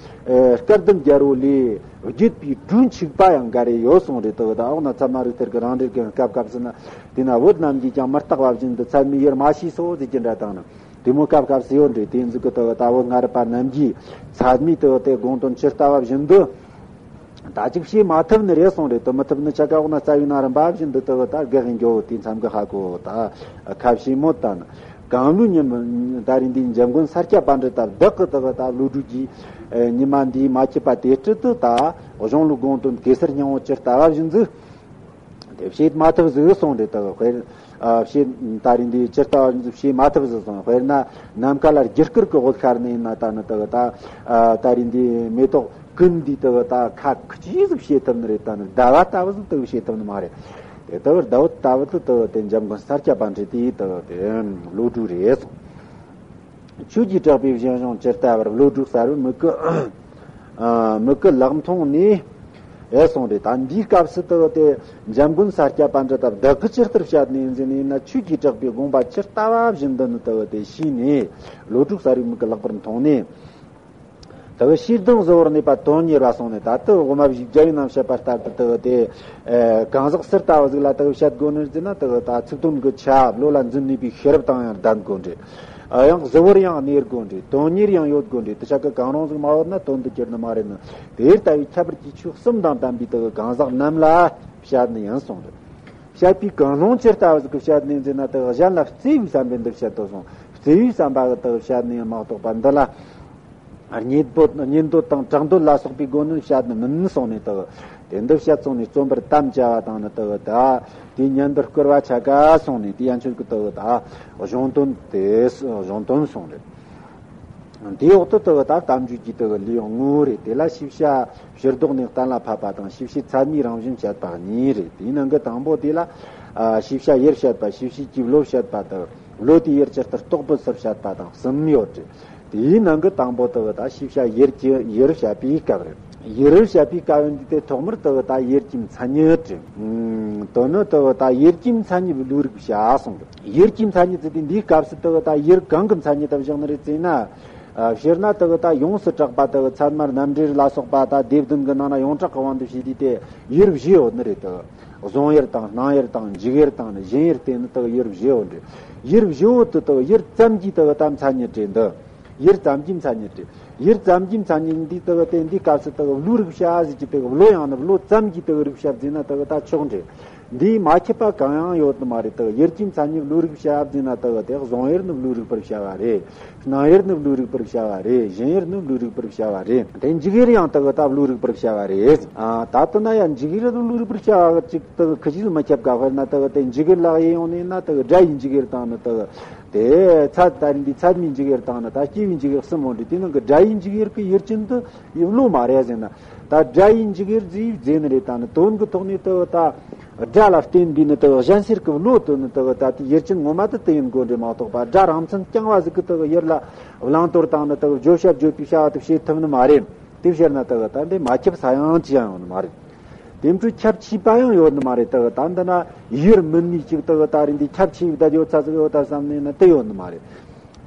ཨ། སྐལ་ལྡན་རྒྱལ་པོ་ལས་བརྒྱུད་པའི་གྲོས་འཆུག་པ་ཡང་འགའ་རེ་ཡོད་གསུངས་རེད། དག་ད་འོག་ན་ཚད་མ་རིག་གཏེར་གྱི་རང་འགྲེལ་གྱི་སྐབས་སྐབས་སུ་ན། དེ་ན་བོད་རྣམས་ཀྱིས་ཀྱང་མི་རྟག་པ་བཞིན་དུ་ཚད་མའི་ཡུལ་མ་ཤེས་སོ་ཟེར་གྱི་འདྲ་དང་ནི། དེ་མོ་སྐབས་སྐབས་སུ་ཡོད་རེད། དེ་ཡིན་ཟིག་གི་དག་ད་བོད་སྔ་རབས་པ་རྣམས་ཀྱིས་ཚད་མའི་དག་དེ་དགོངས་དོན་ཇི་ལྟ་བ་བཞིན་དུ། ད་ཅིག་བྱེད་མ་ཐུབ་ནི་རེད་གསུངས་རེད་དོ། མི་ཐུབ་ནི་ཆ་ག་འོག་ན་རྩ་བའི་ནང་རིམ་པ་བཞིན་དུ་དག་ད་དགག་གི་འགྱོ་དེ་མཚམས་ཀྱི་ཧ་གོ་ད་ཁ་བྱེད་མོ་ད་ནི། གང་ལུས་ཉིན་ད་རིང་འདིའི་འཇམ་མགོན་ས་སྐྱ་པཎྜི་ཏ་བདག་གི་དག་ད་བློ་གྲོས་ཀྱི་ཉི་མ་འདིའི་མ་ཁྱབ་པ་དེ་སྤྲི་དུ་ད་གཞུང་ལུགས་དགོངས་དོན་གེ་སར་སྙིང་པོ་ཇི་ལྟ་བ་བཞིན་དུ། དེ་བྱེད་མ་ཐུབ་ཟིག་གསུངས་རེད་དག་དཔེར། ཨ། བྱེད་ད་རིང་འདི་ཇི་ལྟ་བ་བྱེད་མ་ཐུབ་ཟིག་གསུངས། དཔེར་ན་ནམ་མཁའ་ལ་རྒྱུ་སྐར་གྱི་འོད་ཤར་ནས་ཡིན་ན་ད་ནི་དག་ད། ཨ། ད་རིང་འདི་མེ་ཏོག་ཀུན་འདི་དག་ད་ཁ་ཁ་ཅིག་ཟིག་བྱེད་ཐུབ་ནི་རེད། ད་ནི་ཟླ་བ་ལྟ་བུ་ཟིག་དག་བྱེད་ཐུབ་ནི་མ་རེད། དེ་ལྟ་བུར་ཟླ་བ་ལྟ་བུ་དུ་དག་དེ་འཇམ་མགོན་ས་སྐྱ་པཎྜི་ཏའི་དག་དེ་བློ་གྲོས་རེད་གསུངས། ཆོས་ཀྱི་གྲགས་པའི་བཞིན་བཟུང་ཇི་ལྟ་བར། བློ་གྲོས་གསལ་བའི་མིག་གི། ཨ། མིག་གི་ལག་མཐོང་ནས། ཨེ་གསུངས་རེད། ད་འདིའི་སྐབས་སུ་དག་དེ་འཇམ་མགོན་ས་སྐྱ་པཎྜི་ཏ་བདག་གིས་ཇི་ལྟར་བཤད་ནས་ཡིན་ཟེར་ནས་ཡིན་ན། ཆོས་ཀྱི་གྲགས་པའི་དགོངས་པ་ཇི་ལྟ་བ་བཞིན་དུ་ནི་དག་དེ་ཤེས་ནས། བློ་གྲོས་གསལ་བའི་མིག་གི་ལག་པར་མཐོང་ནས། དག་ཤེས་ལྡན་གཟུ་བོར་གནས་པ་དོན་གཉེར་བ་གསུངས་ནས། ད་དུ་དབུ་མ་བཞི་རྒྱལ་བའི་རྣམ་བཤད་པ་ལྟར་དུ་དག་དེ། ཨེ། གང་ཟག་སུ་ལྟ་བུ་ཟིག་ལ་དག་བཤད་དགོས་ནི་ཟེར་ན། དག་ད་ཚིག་དོན་གྱི་ཆ་བློ་ལ་འཛིན་ནུས་པའི་ཤེས་རབ་དང་ཡང་ལྡན་དགོས་རེད། ཨ། ཡང་གཟུ་བོར་ཡང་གནས་དགོས་རེད། དོན་གཉེར་ཡང་ཡོད་དགོས་རེད། དེ་ཆ་གི་གང་རུང་ཟིག་མ་ཡོད་ན་དོན་དུ་གྱུར་ནི་མ་རེད་ནི། དེ་ལྟ་བུའི་ཁྱད་པར་གྱི་ཆོས་གསུམ་དང་ལྡན་པའི་དག་གང་ཟག་རྣམས་ལ་བཤད་ནི་ཡིན་གསུངས་རེད། བཤད་པའི་གང་རུང་ཇི་ལྟ་བུ་ཟིག་གི་བཤད་ནི་ཟེར་ན། དག་གཞན་ལ་བརྩེ་བའི་བསམ་པས་འདི་བཤད་དོ་གསུངས། བརྩེ་བའི་བསམ་པ་གི་དག་བཤད་ནི་ཡང་མ་གཏོགས་པ་འདི་ལ། གཉེན་འདོད། གཉེན་འདོད་དང་གྲགས་འདོད་ལ་སོགས་པའི་སྒོ་ནས་བཤད་ནི་མིན་གསུངས་ནས་དག་དེ་འདི་བཤད་སོང་ནས་བརྩོན་པར་དམ་བཅའ་བ་དང་ནི་དག་ད་དེའི་གཉེན་འདོད་བསྐུལ་བ་ཆ་ག་གསུངས་ནས། དེ་ཡན་ཆོད་ཀྱི་དག་ད་གཞུང་དོན་དེ་གཞུང་དོན་གསུངས་རེད། དེའི་འོག་ཏུ་དག་ད་དམ་ཆོས་ཀྱི་དག་ལུས་ཡང་ངོ་བོ་རེད། དེ་ལ་ཤེས་བྱ་ཕྱིར་ལྡོག་ནས་གཏན་ལ་ཕབ་པ་དང་། ཤེས་བྱེད་ཚད་མའི་རང་བཞིན་བཤད་པ་གཉིས་རེད། དེའི་ནང་གི་དང་པོ་དེ་ལ། ཨ། ཤེས་བྱ་ཡུལ་བཤད་པ། ཤེས་བྱེད་ཀྱི་བློ་བཤད་པ་དང་། བློ་དེའི་ཡུལ་ཇི་ལྟར་རྟོགས་པའི་ཚུལ་བཤད་པ་དང་གསུམ་ཡོད་རེད། དེའི་ནང་གི་དང་པོ་དག་ད་ཤེས་བྱ་ཡུལ་གྱི་ཡུལ་བཤད་པའི་སྐབས་རེད། ཡུལ་བཤད་པའི་སྐབས་འདི་དེ་ཐོག་མར་དག་ད་ཡུལ་གྱི་མཚན་ཉིད་རེད། ཨུམ། དོན་ནི་དག་ད་ཡུལ་གྱི་མཚན་ཉིད་བློའི་རིགས་བྱ་གསུངས་རེད། ཡུལ་གྱི་མཚན་ཉིད་ཟེར་དུས་འདིའི་སྐབས་སུ་དག་ད་ཡུལ་གང་གི་མཚན་ཉིད་དུ་བཞག་ནི་རེད་ཟེར་ན། ཨ། སྤྱིར་ན་དག་ད་ཡོངས་སུ་གྲགས་པ་དག་ཚད་མ་རྣམ་འགྲེལ་ལ་སོགས་པ་ད་སྡེ་བདུན་གྱི་ནང་ན་ཡོངས་གྲགས་ཀྱི་དབང་དུ་བྱས་དུས་དེ་ཡུལ་བཞི་ཡོད་ནི་རེད་དོ། གཟུང་ཡུལ་དང་། སྣང་ཡུལ་དང་། འཇུག་ཡུལ་དང་ནི་ཞེན་ཡུལ་སྟེ་ནི་དག་ཡུལ་བཞི་ཡོད་རེད། ཡུལ་བཞི་བོ་དེ་དག་ཡུལ་ཙམ་གྱིས་དག་ད་མཚན་ཉིད་རེད་འདི། ཡུལ་ཙམ་གྱིས་མཚན་ཉིད་རེད། ཡུལ་ཙམ་གྱིས་མཚན་ཉིད་འདི་དག་དེ་འདིའི་སྐབས་སུ་དག་བློའི་རིགས་བྱ་ཟེར་གྱི་དག་བློ་ཡང་ནི་བློ་ཙམ་གྱིས་དག་རིགས་བྱ་ཟེར་ན་དག་ད་ཆོག་འདྲེ། འདིའི་མ་ཁྱབ་པ་གང་ཡང་ཡོད་ནི་མ་རེད། དག་ཡུལ་གྱི་མཚན་ཉིད་བློའི་རིགས་བྱ་བ་ཟེར་ན་དག་དེ་གཟུང་ཡུལ་ནི་བློའི་རིགས་པར་བྱ་བ་རེད། སྣང་ཡུལ་ནི་བློའི་རིགས་པར་བྱ་བ་རེད། ཞེན་ཡུལ་ནི་བློའི་རིགས་པར་བྱ་བ་རེད། དེ་འཇུག་ཡུལ་ཡང་དག་ད་བློའི་རིགས་པར་བྱ་བ་རེད། ཨ། ད་ལྟ་ན་ཡང་འཇུག་ཡུལ་བློའི་རིགས་པར་བྱ་བ་ཅིག་དག་ཁི་ཅིག་མ་ཁྱབ་ག་དཔེར་ན་དག་དེ་འཇུག་ཡུལ་ལ་དབྱེ་ཡོང་ནས་ན་དག་སྒྲ་ཡི་འཇུག་ཡུལ་དང་ནི་དག་དེ་ཚད་ད་འདི་ཚད་མའི་འཇུག་ཡུལ་དང་ནི་ད་སྐྱེ་བའི་འཇུག་ཡུལ་གསུམ་ཡོད་འདྲེ། དེ་ནང་གི་སྒྲ་ཡི་འཇུག་ཡུལ་གི་ཡུལ་ཅན་དུ་ཡི་བློ་མ་རེད་ཟེར་ན། ད་སྒྲ་ཡི་འཇུག་ཡུལ་ཟེར་ཟེར་ནི་རེད། ད་ནི་དོན་གྱི་ཐོག་ནས་དུ་ད་སྒྲ་ལ་བརྟེན་པའི་ནི་དུ་གཞན་སེལ་གྱི་བློ་དུ་ནི་དུ་ད་དེ་ཡུལ་ཅན་ངོ་མ་དུ་དུ་ཡིན་དགོས་འདྲེ་མ་གཏོགས་པ། སྒྲ་རང་མཚན་རྐྱང་བ་ཟིག་གི་དུ་ཡུལ་ལ་བླང་དོར་དང་ནི་དུ་བརྗོད་བྱ་བརྗོད་པའི་བྱ་བ་དུ་བྱེད་ཐུབ་ནི་མ་རེད། དེ་བཤད་ན་དུ་ད་འདི་མ་ཁྱབ་ས་ཡང་ཅི་ཡང་ཡོད་ནི་མ་རེད། དེ་འཕྲོ་ཁྱབ་ཆེས་པ་ཡང་ཡོད་ནི་མ་རེད། དུ་ད་འདི་ན་ཡུལ་མིན་ནི་ཅིག་དུ་ད་རིང་འདི་ཁྱབ་ཆེས་པའི་ད་ཡོད་ཚ་ཟིག་ཡོད་ད་བསམ་ནས་ན་དུ་ཡོད་ནི་མ་རེད།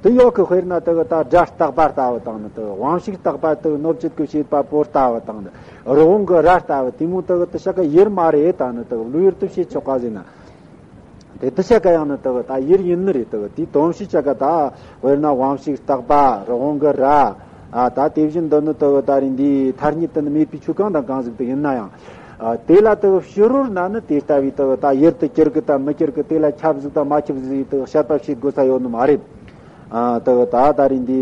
དེ་ཡོད་གི་དཔེར་ན་དེ་གི་ད་སྒྲ་རྟག་པ་ལྟ་བུ་དང་ནི། དེ་གི་དབང་ཕྱུག་རྟག་པ། དེ་གི་གནོད་བྱེད་ཀྱི་བྱེད་པ་པོ་ལྟ་བུ་དང་ནི། རི་བོང་གི་རྭ་ལྟ་བུ་དེ་མོ་དེ་གི་དེ་ཤ་ཀ་ཡུལ་མ་རེད། ད་ནི་དེ་གི་བློ་ཡུལ་དུ་བྱེད་ཆོག་ག་ཟེར་ན། དེ་དེ་ཤ་ཀ་ཡང་ནི་དེ་གི་ད་ཡུལ་ཡིན་ནི་རེད། དེ་གི་དེའི་དོན་བྱེད་ཆ་ཀ་ད་དཔེར་ན་དབང་ཕྱུག་རྟག་པ། རི་བོང་གི་རྭ། ཨ། ད་དེ་བཞིན་དུ་ནི་དེ་གི་ད་རིང་འདིའི་ཐ་སྙད་དུ་ནི་མེད་པའི་ཆོས་གང་དང་གང་ཟིག་དེ་ཡིན་ན་ཡང་། ཨ། དེ་ལ་དེ་གི་ཕྱི་རོལ་ན་ནི་དེ་ལྟ་བུའི་དེ་གི་ད་ཡུལ་དུ་གྱུར་གི་ད་མི་གྱུར་གི། དེ་ལ་ཁྱབ་ཟིག་ད་མ་ཁྱབ་ཟིག་དེ་གི་བཤད་པ་བྱེད་དགོས་ས་ཡོད་ནི་མ་རེད། ཨ། དེ་གི་ད་ད་རིང་འདི་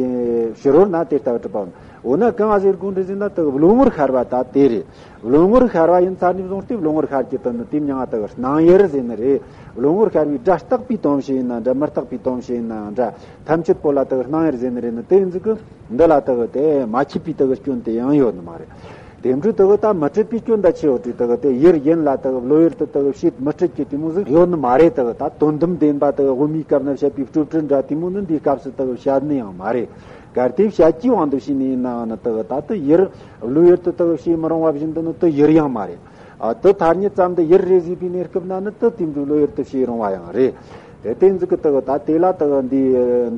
ཕྱི་རོལ་ན་དེ་ལྟ་བུ་གྲུབ་པ། འོ་ན་གང་ཟེར་དགོས་འདྲ་ཟེར་ན། དེ་གི་བློ་ངོར་ཤར་བ་ད་དེ་རེད། བློ་ངོར་ཤར་བ་ཡིན་ཚར་ནས་བཟུང་སྟེ་བློ་ངོར་ཤར་གྱི་དོན་ནི་དེ་མྱང་ང་དེ་གི་སྣང་ཡུལ་ཟེར་ནི་རེད། བློ་ངོར་ཤར་བའི་སྒྲ་རྟག་པའི་དོན་བྱེད་ཡིན་ན་འདྲ། མི་རྟག་པའི་དོན་བྱེད་ཡིན་ན་འདྲ། ཐམས་ཅད་པོ་ལ་དེ་གི་སྣང་ཡུལ་ཟེར་ནི་རེད་ནི། དེ་ཡིན་ཟིག་གི་འདི་ལ་དེ་གི་དེ་མ་ཁྱབ་པའི་དེ་གི་སྐྱོན་དེ་ཡང་ཡོད་ནི་མ་རེད། དེ་འཕྲོ་དེ་གི་ད་མི་འཕྲད་པའི་སྐྱོན་ད་ཆེ་བ་དེ་དེ་གི་དེ་ཡུལ་ཡིན་ལ་དེ་གི་བློ་ཡུལ་དུ་དེ་གི་བྱེད་མི་འཕྲད་ཀྱི་དེ་མོ་ཟིག་ཡོད་ནི་མ་རེད། དེ་གི་ད་དོན་དམ་བདེན་པ་དེ་གི་དབུ་མའི་སྐབས་ན་བཤད་པའི་སྤྲོས་བྲལ་འདྲ་དེ་མོ་ནི་འདིའི་སྐབས་སུ་དེ་གི་བཤད་ནི་ཡང་མ་རེད། གལ་ཏེ་བཤད་རྒྱུའི་དབང་དུ་བྱས་ནས་ཡིན་ནའང་ནི་དེ་གི་ད་དེ་ཡུལ་བློ་ཡུལ་དུ་དེ་གི་བྱེད་མི་རུང་བ་བཞིན་དུ་ནི་དེ་ཡུལ་ཡང་མ་རེད། ཨ་དེ་ཐ་སྙད་ཙམ་དུ་ཡུལ་རེད་ཟེར་བའི་གནས་སྐབས་ན་ནི་དེ་དེ་འདྲའི་བློ་ཡུལ་དུ་བྱེད་རུང་བ་ཡང་རེད། དེ་དེ་ཟིག་གི་དེ་གི་ད་དེ་ལ་དེ་གི་འདི་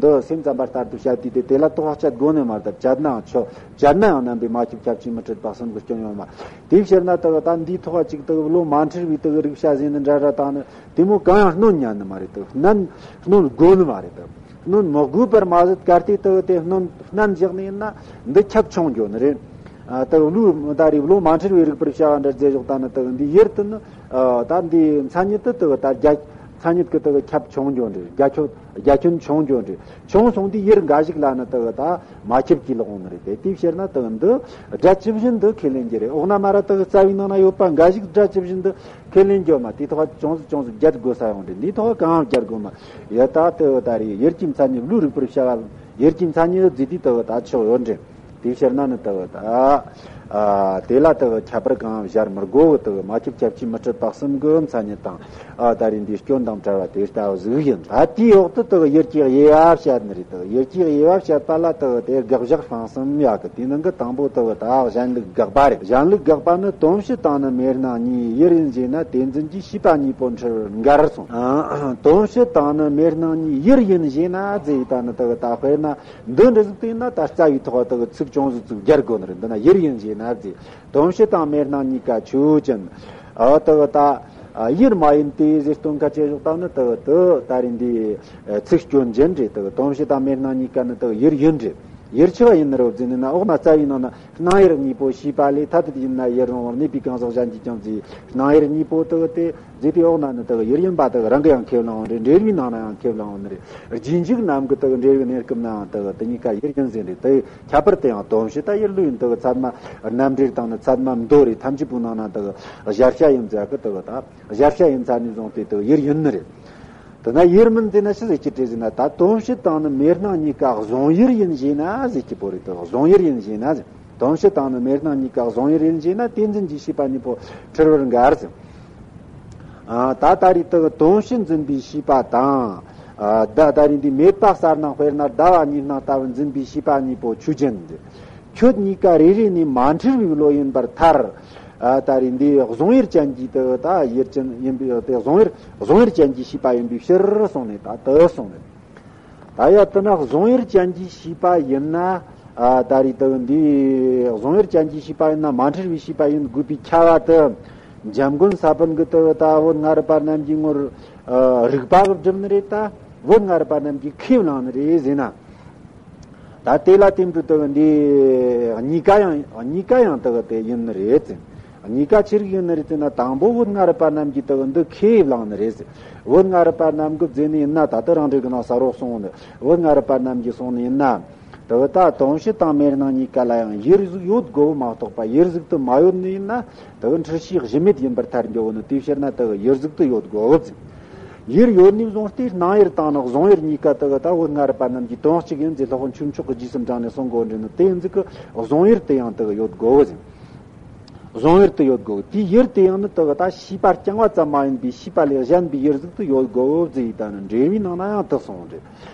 འདི་སེམས་ཙམ་པ་ལྟར་དུ་བཤད་དུས་དེ་དེ་ལ་དོགས་བཅད་དགོས་ནི་མ་རེད། ད་བཅད་ནའང་ཆོག་བཅད་ན་ཡང་རྣམ་པའི་མ་ཁྱབ་ཁྱབ་ཆེས་མི་འཕྲད་པ་གསུམ་གི་སྐྱོན་ཡོད་མ། དེའི་ཕྱིར་ན་དེ་གི་ད་འདིའི་ཐོག་ཅིག་དེ་གི་བློ་མ་འཁྲུལ་བའི་དེ་གི་རིག་བྱ་ཟིན་ནི་འདྲ་འདྲ་དང་ནི་དེ་མོ་གང་ཡང་སྣོན་ཉན་ནི་མ་རེད། དེ་གི་སྣོན་སྣོན་དགོས་ནི་མ་རེད། དེ་གི་སྣོན་མི་དགོས་པར་མ་ཟད་གལ་ཏེ་དེ་གི་དེ་སྣོན་སྣོན་བཞག་ནི་ཡིན་ན་འདི་ཁྱབ་ཆུང་འགྱོ་ནི་རེད། ཨ་དེ་གི་བློ་ད་རེས་བློ་མ་འཁྲུལ་བའི་རིག་པར་བྱ་བ་འདྲ་རྫས་བཞག་ད་ནི་དེ་གི་འདི་ཡུལ་དུ་ནི་ཨ་ད་འདི་མཚན་ཉིད་དུ་དེ་གི་ད་རྒྱ་མཚན་ཉིད་ཀྱི་དེ་གི་ཁྱབ་ཆུང་འགྱོ་ནི་རེད། རྒྱ་ཁྱོད་རྒྱ་ཁྱོན་ཆུང་འགྱོ་འདྲ། ཆུང་སོང་དུས་ཡུལ་འགའ་ཞིག་ལ་ནི་དེ་གི་ད་མ་ཁྱབ་ཀྱི་ལོག་འོང་ནི་རེད། དེ་དེའི་ཕྱིར་ན་དེ་གི་འདི་སྒྲ་ཇི་བཞིན་དུ་ཁས་ལེན་རྒྱུ་རེད། འོག་ན་མ་ར་དེ་གི་རྩ་བའི་ནང་ན་ཡོད་པ་འགའ་ཞིག་སྒྲ་ཇི་བཞིན་དུ་ཁས་ལེན་རྒྱུ་མ། དེའི་ཐོག་ཅུང་ཟད་ཅུང་ཟད་བརྒྱབ་དགོས་ས་ཡོང་འདྲ། འདིའི་ཐོག་གང་བརྒྱབ་དགོས་མ། ཡ་ད་དེ་གི་ད་རེས་ཡུལ་གྱི་མཚན་ཉིད་བློའི་རིག་པར་བྱ་བ་ཡུལ་གྱི་མཚན་ཉིད་རྫས་དེ་དེ་གི་ད་ཆོག་ཡོད་འདྲ། དེའི་ཕྱིར་ན་ནི་དེ་གི་ད། ཨ་དེ་ལ་དེ་གི་ཁྱད་པར་གང་སྦྱར་མི་དགོས་གི། དེ་གི་མ་ཁྱབ་ཁྱབ་ཆེས་མི་འཕྲད་པ་གསུམ་གི་མཚན་ཉིད་དང་། ཨ་ད་རེས་འདིའི་སྐྱོན་དང་བྲལ་བ་དེ་ལྟ་བུ་ཟིག་ཡིན། ད་དེའི་འོག་ཏུ་དེ་གི་ཡུལ་གྱི་དབྱེ་བ་བཤད་ནི་རེད། དེ་གི་ཡུལ་གྱི་དབྱེ་བ་བཤད་པ་ལ་དེ་གི་དེ་དགག་བཞག་སྤང་གསུམ་ཡོད་གི། དེའི་ནང་གི་དང་པོ་དེ་གི་ད་གཞན་ལུགས་དགག་པ་རེད། གཞན་ལུགས་དགག་པ་ནི་དོན་སྤྱི་དང་ནི་མེད་སྣང་གཉིས། ཡུལ་ཡིན་ཞེ་ན་དེ་འཛིན་གྱི་ཤེས་པ་གཉིས་པོ་འཁྲུལ་བར་འགལ་གསུངས། ཨ་དོན་སྤྱི་དང་ནི་མེད་སྣང་གཉིས། ཡུལ་ཡིན་ཞེ་ན་ཟེར་ད་ནི་དེ་གི་ད་དཔེར་ན། འདི་འདྲ་ཟིག་བལྟས་ན་ད་རྩ་བའི་ཐོག་དེ་གི་ཚིག་ཅུང་ཟད་ཅིག་སྦྱར་དགོས་ནི་རེད། འདི་ན་ཡུལ་ཡིན་ཞེ་ན་ཟེར། དོན་སྤྱི་དང་མེད་སྣང་གཉིས་ཀ་ཆོས་ཅན། ཨ་དེ་གི་ད་ཨ་ཡུལ་མ་ཡིན་ཏེ་ཟེར་སྟོན་ཁ་ཅེས་ཞོག་ད་ནི་དེ་གི་དེ་ད་རེས་འདི་ཚིག་སྐྱོན་ཅན་རེད། དེ་གི་དོན་སྤྱི་དང་མེད་སྣང་གཉིས་ཀ་ནི་དེ་གི་ཡུལ་ཡིན་རེད། ཡུལ་ཆི་བ་ཡིན་ནི་རེད་ཟེར་ནི་ན། འོག་ན་རྩ་བའི་ནང་ན་སྣང་ཡུལ་གཉིས་པོ་ཤེས་པ་ལས་ཐ་དད་ཡིན་ན་ཡུལ་རུང་བར་གནས་པའི་གང་ཟག་གཞན་གྱིས་ཀྱང་ཟེར། སྣང་ཡུལ་གཉིས་པོ་དེ་གི་དེ། རྫས་དེའི་འོག་ན་ནི་དེ་གི་ཡུལ་ཡིན་པ་དེ་གི་རང་གིས་ཡང་ཁས་བླངས་འོང་རེད། འགྲེལ་བའི་ནང་ན་ཡང་ཁས་བླངས་འོང་ནི་རེད། རྗེས་འཇུག་རྣམས་ཀྱི་དེ་གི་འགྲེལ་བའི་གནས་སྐབས་ན་ཡང་དེ་གི་དེ་གཉིས་ཀ་ཡུལ་ཡིན་ཟེར་རེད། དེ་ཁྱད་པར་དེ་ཡང་དོན་སྤྱི་ད་ཡུལ་ལུགས་ཡིན། དེ་གི་ཚད་མ་རྣམ་འགྲེལ་དང་ནི་ཚད་མ་མདོ་རེད། ཐམས་ཅད་པོའི་ནང་ན་དེ་གི་གཞལ་བྱ་ཡིན་ཟེར་གི། དེ་གི་ད་གཞལ་བྱ་ཡིན་ཚར་ནས་བཟུང་སྟེ་དེ་གི་ཡུལ་ཡིན་ནི་རེད། དེ་ན་ཡུལ་མིན་ཟེར་ན་ཆི་ཟེར་གྱི་རེད་ཟེར་ན། ད་དོན་སྤྱི་དང་ནི་མེད་སྣང་གཉིས་ཀ་གཟུང་ཡུལ་ཡིན་ཞེ་ན་ཟེར་གྱི་པོ་རེད། དེ་གི་གཟུང་ཡུལ་ཡིན་ཞེ་ན་ཟེར། དོན་སྤྱི་དང་ནི་མེད་སྣང་གཉིས་ཀ་གཟུང་ཡུལ་ཡིན་ཞེ་ན་དེ་འཛིན་གྱི་ཤེས་པ་གཉིས་པོ་འཁྲུལ་བར་འགལ་ཟེར། ཨ་ད་ད་རེས་དེ་གི་དོན་སྤྱི་འཛིན་པའི་ཤེས་པ་དང་། ཨ་ད་ད་རེས་འདི་མེད་པ་གསལ་སྣང་དཔེར་ན་ཟླ་བ་གཉིས་སྣང་ལྟ་བུ་འཛིན་པའི་ཤེས་པ་གཉིས་པོ་ཆོས་ཅན་ཟེར། ཁྱོད་གཉིས་ཀ་རེ་རེ་ནས་མ་འཁྲུལ་བའི་བློ་ཡིན་པར་ཐལ། ཨ་ད་རེས་འདི་གཟུང་ཡུལ་ཅན་གྱི་དེ་ད་ཡུལ་ཅན་ཡིན་པའི་དེ་གཟུང་ཡུལ་གཟུང་ཡུལ་ཅན་གྱི་ཤེས་པ་ཡིན་པའི་ཕྱིར་གསུངས་ནས། ད་དེ་གསུངས་ནས། ད་ཡ་དེ་ན་གཟུང་ཡུལ་ཅན་གྱི་ཤེས་པ་ཡིན་ན། ཨ་ད་རེས་དེ་འདི་གཟུང་ཡུལ་ཅན་གྱི་ཤེས་པ་ཡིན་ན་མ་འཁྲུལ་བའི་ཤེས་པ་ཡིན་དགོས་པའི་ཁྱབ་པ་དེ། འཇམ་མགོན་ས་པཎ་གྱི་དེ་ད་བོད་སྔ་རབས་པ་རྣམས་ཀྱི་ངོར་ཨ་རིགས་པ་གི་སྒྲུབ་ནི་རེད། ད་བོད་སྔ་རབས་པ་རྣམས་ཀྱིས་ཁས་བླངས་ནི་རེད་ཟེར་ན། ད་དེ་ལ་དེ་འདྲ་དེ་འདི་གཉིས་ཀ་ཡང་གཉིས་ཀ་ཡང་དེ་དེ་ཡིན་ནི་རེད་ཟེར། གཉིས་ཀ་ཆི་རིགས་ཡིན་ནི་རེད་ཟེར་ན། དང་པོ་བོད་སྔ་རབས་པ་རྣམས་ཀྱིས་དེ་འདི་ཁས་བླངས་ནི་རེད་ཟེར། བོད་སྔ་རབས་པ་རྣམས་ཀྱིས་བཟླས་ནི་ཡིན་ན། ད་ལྟ་རང་འགྲེལ་གྱི་ནང་གསལ་བོ་གསུངས་ནི། བོད་སྔ་རབས་པ་རྣམས་ཀྱིས་གསུངས་ནི་ཡིན་ན། དེ་ད་དོན་སྤྱི་དང་མེད་སྣང་གཉིས་ཀ་ལ་ཡང་ཡུལ་ཟིག་ཡོད་དགོས་པ་མ་གཏོགས་པ། ཡུལ་ཟིག་ཏུ་མ་ཡོད་ནི་ཡིན་ན་དེ་འཁྲུལ་ཤེས་གཞི་མེད་ཡིན་པར་ཐལ་འགྱོ་བོ་ནི། དེའི་ཕྱིར་ན་དེ་ཡུལ་ཟིག་ཏུ་ཡོད་དགོས་ཟེར། ཡུལ་ཡོད་ནས་བཟུང་སྟེ་སྣང་ཡུལ་དང་ནི་གཟུང་ཡུལ་གཉིས་ཀ་དེ་གི་ད་བོད་སྔ་རབས་པ་རྣམས་ཀྱིས་དོན་གཅིག་ཡིན་ཟེར་སློབ་དཔོན་ཆོས་མཆོག་གིས་རྗེས་སུ་འབྲངས་ནས་གསུང་གོ་འདྲེ་ནི། དེ་ཡིན་ཟིག་གི་གཟུང་ཡུལ་དེ་ཡང་དེ་གི་ཡོད་དགོས་ཟེར། གཟུང་ཡུལ་དེ་ཡོད་དགོས། དེའི་ཡུལ་དེ་ཡང་ནི་དེ་གི་ད་ཤེས་པ་རྐྱང་བ་ཙམ་མ་ཡིན་པའི་ཤེས་པ་ལས་གཞན་པའི་ཡུལ་ཟིག་ཏུ་ཡོད་དགོས་ཟེར་ཡི་ད་ནི། འགྲེལ་བའི་ནང་ན་ཡང་དེ་གསུངས་འདྲེ།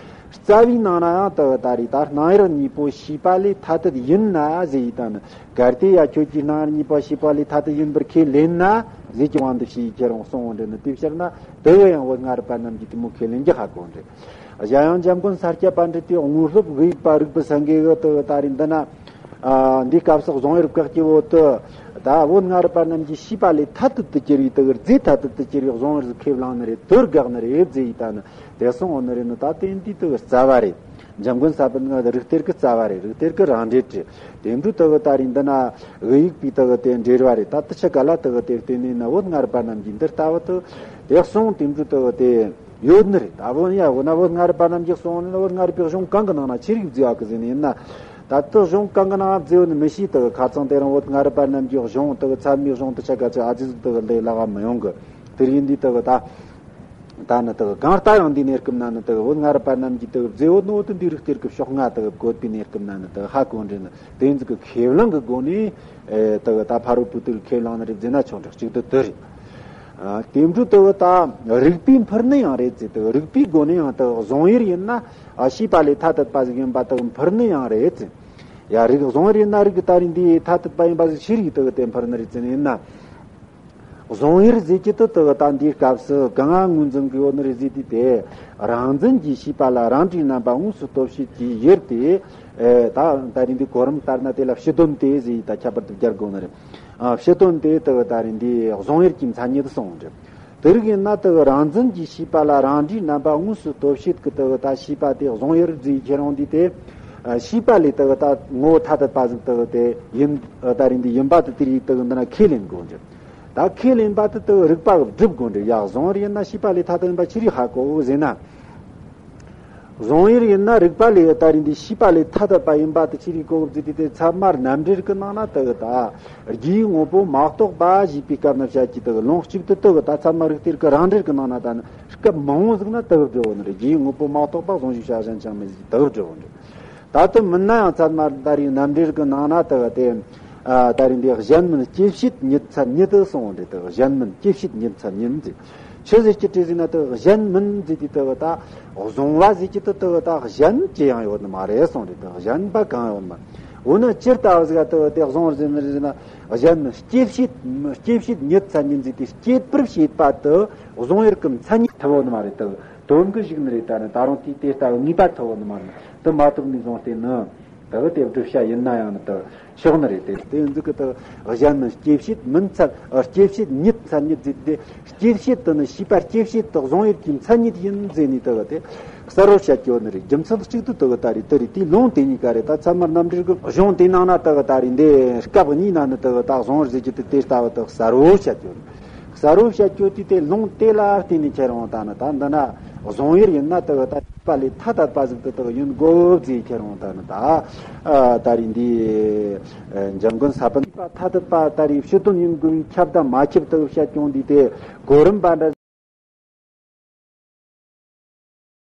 རྩ་བའི་ནང་ན་ཡང་དེ་གི་ད་རེས་ད་སྣང་ཡུལ་གཉིས་པོ་ཤེས་པ་ལས་ཐ་དད་ཡིན་ན་ཟེར་ཡི་ད་ནི། གལ་ཏེ་ཡ་ཁྱོད་ཀྱིས་སྣང་ཡུལ་གཉིས་པོ་ཤེས་པ་ལས་ཐ་དད་ཡིན་པར་ཁས་ལེན་ན་ཟེར་གྱི་དབང་དུ་བྱས་ཡི་ཁྱེད་རང་གསུངས་འདྲེ་ནི། དེའི་ཕྱིར་ན། དེ་གི་ཡང་བོད་སྔ་རབས་པ་རྣམས་ཀྱིས་དེ་མོ་ཁས་ལེན་གྱི་ཧ་གོ་འདྲེ། གཞན་ཡང་འཇམ་མགོན་ས་སྐྱ་པཎྜི་ཏའི་དངོས་སློབ་དབུ་ཡིག་པ་རིག་པའི་སེང་གེ་གིས་དེ་ད་རེས་འདི་ན། ཨ་འདིའི་སྐབས་སུ་གཟུང་ཡུལ་བཀག་གི་བོ་དེ། ད་བོད་སྔ་རབས་པ་རྣམས་ཀྱིས་ཤེས་པ་ལས་ཐ་དད་དུ་གྱུར་བའི་དེ་གི་རྫས་ཐ་དད་དུ་གྱུར་བའི་གཟུང་ཡུལ་ཟིག་ཁས་བླངས་ནི་རེད། དེར་དགག་ནི་རེད་ཟེར་ཡི་ད་ནི། དེ་གསུངས་འོང་ནི་རེད་ནི། ད་དེ་འདི་དེ་གི་རྩ་བ་རེད། འཇམ་མགོན་ས་པཎ་གྱི་རིགས་གཏེར་གྱི་རྩ་བ་རེད། རིགས་གཏེར་གྱི་རང་འགྲེལ་རེད། དེ་འདྲ་དེ་གི་ད་རེས་འདི་ན་དབུ་ཡིག་པའི་དེ་གི་དེ་འགྲེལ་བ་རེད། ད་དེ་ཆ་ག་ལ་དེ་གི་དེ་བརྟེན་ནས་ན་བོད་སྔ་རབས་པ་རྣམས་ཀྱིས་འདི་ལྟ་བུ་དེ་དེ་གསུངས། དེ་འདྲ་དེ་གི་དེ་ཡོད་ནི་རེད། ད་བོད་ཡ་བོད་ན་བོད་སྔ་རབས་པ་རྣམས་ཀྱིས་གསུངས་ནི་ན། བོད་སྔ་རབས་པའི་གཞུང་གང་གི་ནང་ན་ཆི་རིགས་བརྫིས་ཡོད་གི་ཟེར་ནི་ཡིན་ན། ད་དེ་གཞུང་གང་གི་ནང་བརྫིས་ཡོད་ནི་མི་ཤེས། དེ་གི་ཁ་ཚང་དེ་རིང་བོད་སྔ་རབས་པ་རྣམས་ཀྱི་གཞུང་དེ་གི་ཚད་མའི་གཞུང་དེ་ཆ་ག་ཚོད་ཨ་ཙི་ཟིག་དེ་གི་ལས་སླ་བ་མི་ཡོང་གི། དེ་རིང་འདི་དེ་གི་ད། ད་ནི་དེ་གི་གང་ལྟར་ཡང་འདིའི་གནས་སྐབས་ན་ནི་དེ་གི་བོད་སྔ་རབས་པ་རྣམས་ཀྱིས་དེ་གི་བརྫིས་ཡོད་ནོ་དེ་འདི་རིགས་གཏེར་གྱི་ཕྱོགས་སྔ་དེ་གི་བཀོད་པའི་གནས་སྐབས་ན་ནི་དེ་གི་ཧ་གོ་འདྲེ་ནི། དེ་ཟིག་གི་ཁས་བླངས་གི་སྒོ་ནས་ཨེ་དེ་གི་ད་ཕ་རོལ་པོ་དེ་གི་ཁས་བླངས་ནི་རེད་ཟེར་ན་ཆོག་འདྲ། གཅིག་དེ་དེ་རེད། ཨ་དེ་འདྲ་དེ་གི་ད་རིགས་པས་འཕུར་ནི་ཡང་རེད་ཟེར། དེ་གི་རིགས་པའི་སྒོ་ནས་ཡང་དེ་གི་གཟུང་ཡུལ་ཡིན་ན། ཨ་ཤེས་པ་ལས་ཐ་དད་པ་ཟིག་ཡིན་པ་དེ་གི་འཕུར་ནི་ཡང་རེད་ཟེར། ཡ་རིགས་གཟུང་ཡུལ་ཡིན་ན་རིགས་གི་ད་རེས་འདི་ཐ་དད་པ་ཡིན་པ་ཟིག་ཆི་རིགས་དེ་གི་དེ་འཕུར་ནི་རེད་ཟེར་ནི་ཡིན་ན། གཟུང་ཡུལ་ཟེར་གྱི་དེ་དེ་ད་འདིའི་སྐབས་སུ་གང་ང་ངོས་འཛིན་གི་ཡོད་ནི་རེད་ཟེར་དུས་དེ། རང་འཛིན་གྱི་ཤེས་པ་ལ་རང་འབྲས་རྣམ་པ་དངོས་སུ་སྟོབས་བྱེད་ཀྱི་ཡུལ་དེ། ཨེ། ད་ད་རིང་འདི་གོ་རིམ་ལྟར་ན་དེ་ལ་ཕྱི་དོན་དེ་ཟེར་ད་ཁྱད་པར་དུ་སྦྱར་དགོས་ནི་རེད། ཨ། ཕྱི་དོན་དེ་དེ་ད་རིང་འདི་གཟུང་ཡུལ་གྱི་མཚན་ཉིད་གསུངས་རེད། དེ་རིགས་ཡིན་ན་དེ་རང་འཛིན་གྱི་ཤེས་པ་ལ་རང་འབྲས་རྣམ་པ་དངོས་སུ་སྟོབས་བྱེད་ཀྱི་དེ་ད་ཤེས་པ་དེ་གཟུང་ཡུལ་ཟེར་ཁྱེར་ཡོང་དུས་དེ། ཨ། ཤེས་པ་ལས་དེ་ད་ངོ་བོ་ཐ་དད་པ་ཟིག་དེ་དེ་ཡིན། ཨ། ད་རིང་འདི་ཡིན་པ་དེ་དེ་རིགས་དེ་འདི་ན་ཁས་ལེན་དགོས་རེད། ད་ཁས་ལེན་པ་དེ་དེ་རིགས་པ་སྒྲུབ་དགོས་འདྲ། ཡ། གཟུང་ཡུལ་ཡིན་ན་ཤེས་པ་ལས་ཐ་དད་ཡིན་པ་ཅི་རིགས་ཧ་གོ་ཟེར་ན། གཟུང་ཡུལ་ཡིན་ན་རིགས་པ་ལས་ད་རིང་འདི་ཤེས་པ་ལས་ཐ་དད་པ་ཡིན་པ་དེ་ཅི་རིགས་གོ་གི་ཟེར་དུས་དེ་ཚད་མ་རྣམ་འགྲེལ་གི་ནང་ན་དེ་གི་ད་རྒྱུའི་དངོས་པོ་མ་རྟོགས་པ་ཞེས་པའི་སྐབས་ན་བཤད་ཀྱི་དེ་གི་ལུང་གཅིག་ཏུ་དེ་གི་ད་ཚད་མ་རིགས་གཏེར་གི་རང་འགྲེལ་གི་ནང་ན་ད་ནི་སྐབས་མང་བོ་ཟིག་ན་དེ་གི་བསྒྲུབས་ཡོད་ནི་རེད། རྒྱུའི་དངོས་པོ་མ་རྟོགས་པ་གཟུང་བྱའི་བྱ་གཞན་ཅང་མིན་ཞེས་དེ་གི་བསྒྲུབས་ཡོད་ནི་རེད། ད་དེ་མིན་ན་ཡང་ཚད་མ་ད་རིང་རྣམ་འགྲེལ་གྱི་ནང་ན་དེ་གི་དེ། ཨ། ད་རིང་འདི་གཞན་མིན་སྐྱེད་བྱེད་ཉིད་མཚན་ཉིད་དུ་གསུངས་རེད། དེ་གི་གཞན་མིན་སྐྱེད་བྱེད་ཉིད་མཚན་ཉིད་ཟེར། ཆི་ཟེར་གྱི་དེ་ཟེར་ན་དེ་གི་གཞན་མིན་ཟེར་དུས་དེ་གི་ད་གཟུང་བ་ཟེར་གྱི་དེ་དེ་གི་ད་གཞན་ཅི་ཡང་ཡོད་ནི་མ་རེད་གསུངས་རེད། དེ་གི་གཞན་པ་གང་ཡོད་མ། འོ་ན་ཇི་ལྟ་བུ་ཟིག་ག་དེ་གི་དེ་གཟུང་བར་ཟེར་ནི་རེད་ཟེར་ན། གཞན་མིན་སྐྱེད་བྱེད། སྐྱེད་བྱེད་ཉིད་མཚན་ཉིད་ཟེར་དུས་སྐྱེད་པར་བྱེད་པ་དེ་གཟུང་ཡུལ་གྱི་མཚན་ཉིད་ཐུབ་ཡོད་ནི་མ་རེད། དེ་གི་དོན་གྱི་གཞུག་ནི་རེད། ད་ནི་ད་རུང་དེ་དེ་ལྟ་བུ་ངེས་པ་ཐོབ་ཡོད་ནི་མ་རེད། དེ་མ་ཐོབ་ནས་བཟུང་སྟེ་ནི་དེ་གི་དེ་བསྒྲུབ་བྱ་ཡིན་ན་ཡང་ནི་དེ་ཆོག་ནི་རེད། དེ་དེ་འཛི་གི་དེ་གཞན་མིན་སྐྱེད་བྱེད་མིན་མཚན། ཨ། སྐྱེད་བྱེད་ཉིད་མཚན་ཉིད་ཟེར་དུས་སྐྱེད་བྱེད་དེ་ནི་ཤེས་པ་སྐྱེད་བྱེད་དེ་གཟུང་ཡུལ་གྱི་མཚན་ཉིད་ཡིན་ཟེར་ནས་དེ་གི་དེ་གསལ་བོ་བཤད་ཀྱི་ཡོད་ནི་རེད། རྒྱུ་མཚན་གཅིག་ཏུ་དེ་གི་ད་རེད། དེ་རེད། དེའི་ལུང་དེ་གཉིས་ཀ་རེད། ད་ཚད་མ་རྣམ་འགྲེལ་གྱི་གཞུང་དེའི་ནང་ན་དེ་གི་ད་རེད། འདི་སྐབས་གཉིས་ན་ནི་དེ་གི་ད་གཟུང་བར་ཟེར་གྱི་དེ་དེ་ལྟ་བུ་དེ་གསལ་བོ་བཤད་ཀྱི་ཡོད་ནི། གསལ་བོ་བཤད་རྒྱུ་དེ་དེ་ལུང་དེ་ལ་བརྟེན་ནས་ཁྱེར་འོང་ད་ནི་ད་འདི་ན་གཟུང་ཡུལ་ཡིན་ན་དེ་གི་ད་ཤེས་པ་ལས་ཐ་དད་པ་ཟིག་དེ་དེ་གི་ཡིན་དགོས་ཟེར་ཁྱེར་འོང་ད་ནི་ད། ཨ། ད་རེད། འདི་འཇམ་མགོན་ས་པཎ་ཐ་དད་པ་ད་རེད། ཕྱི་དོན་ཡིན་དགོས་པའི་ཁྱབ་དང་མ་ཁྱབ་དེ་གི་བཤད་ཀྱང་འདི་དེ་གོ་རིམ་པ་འདྲ།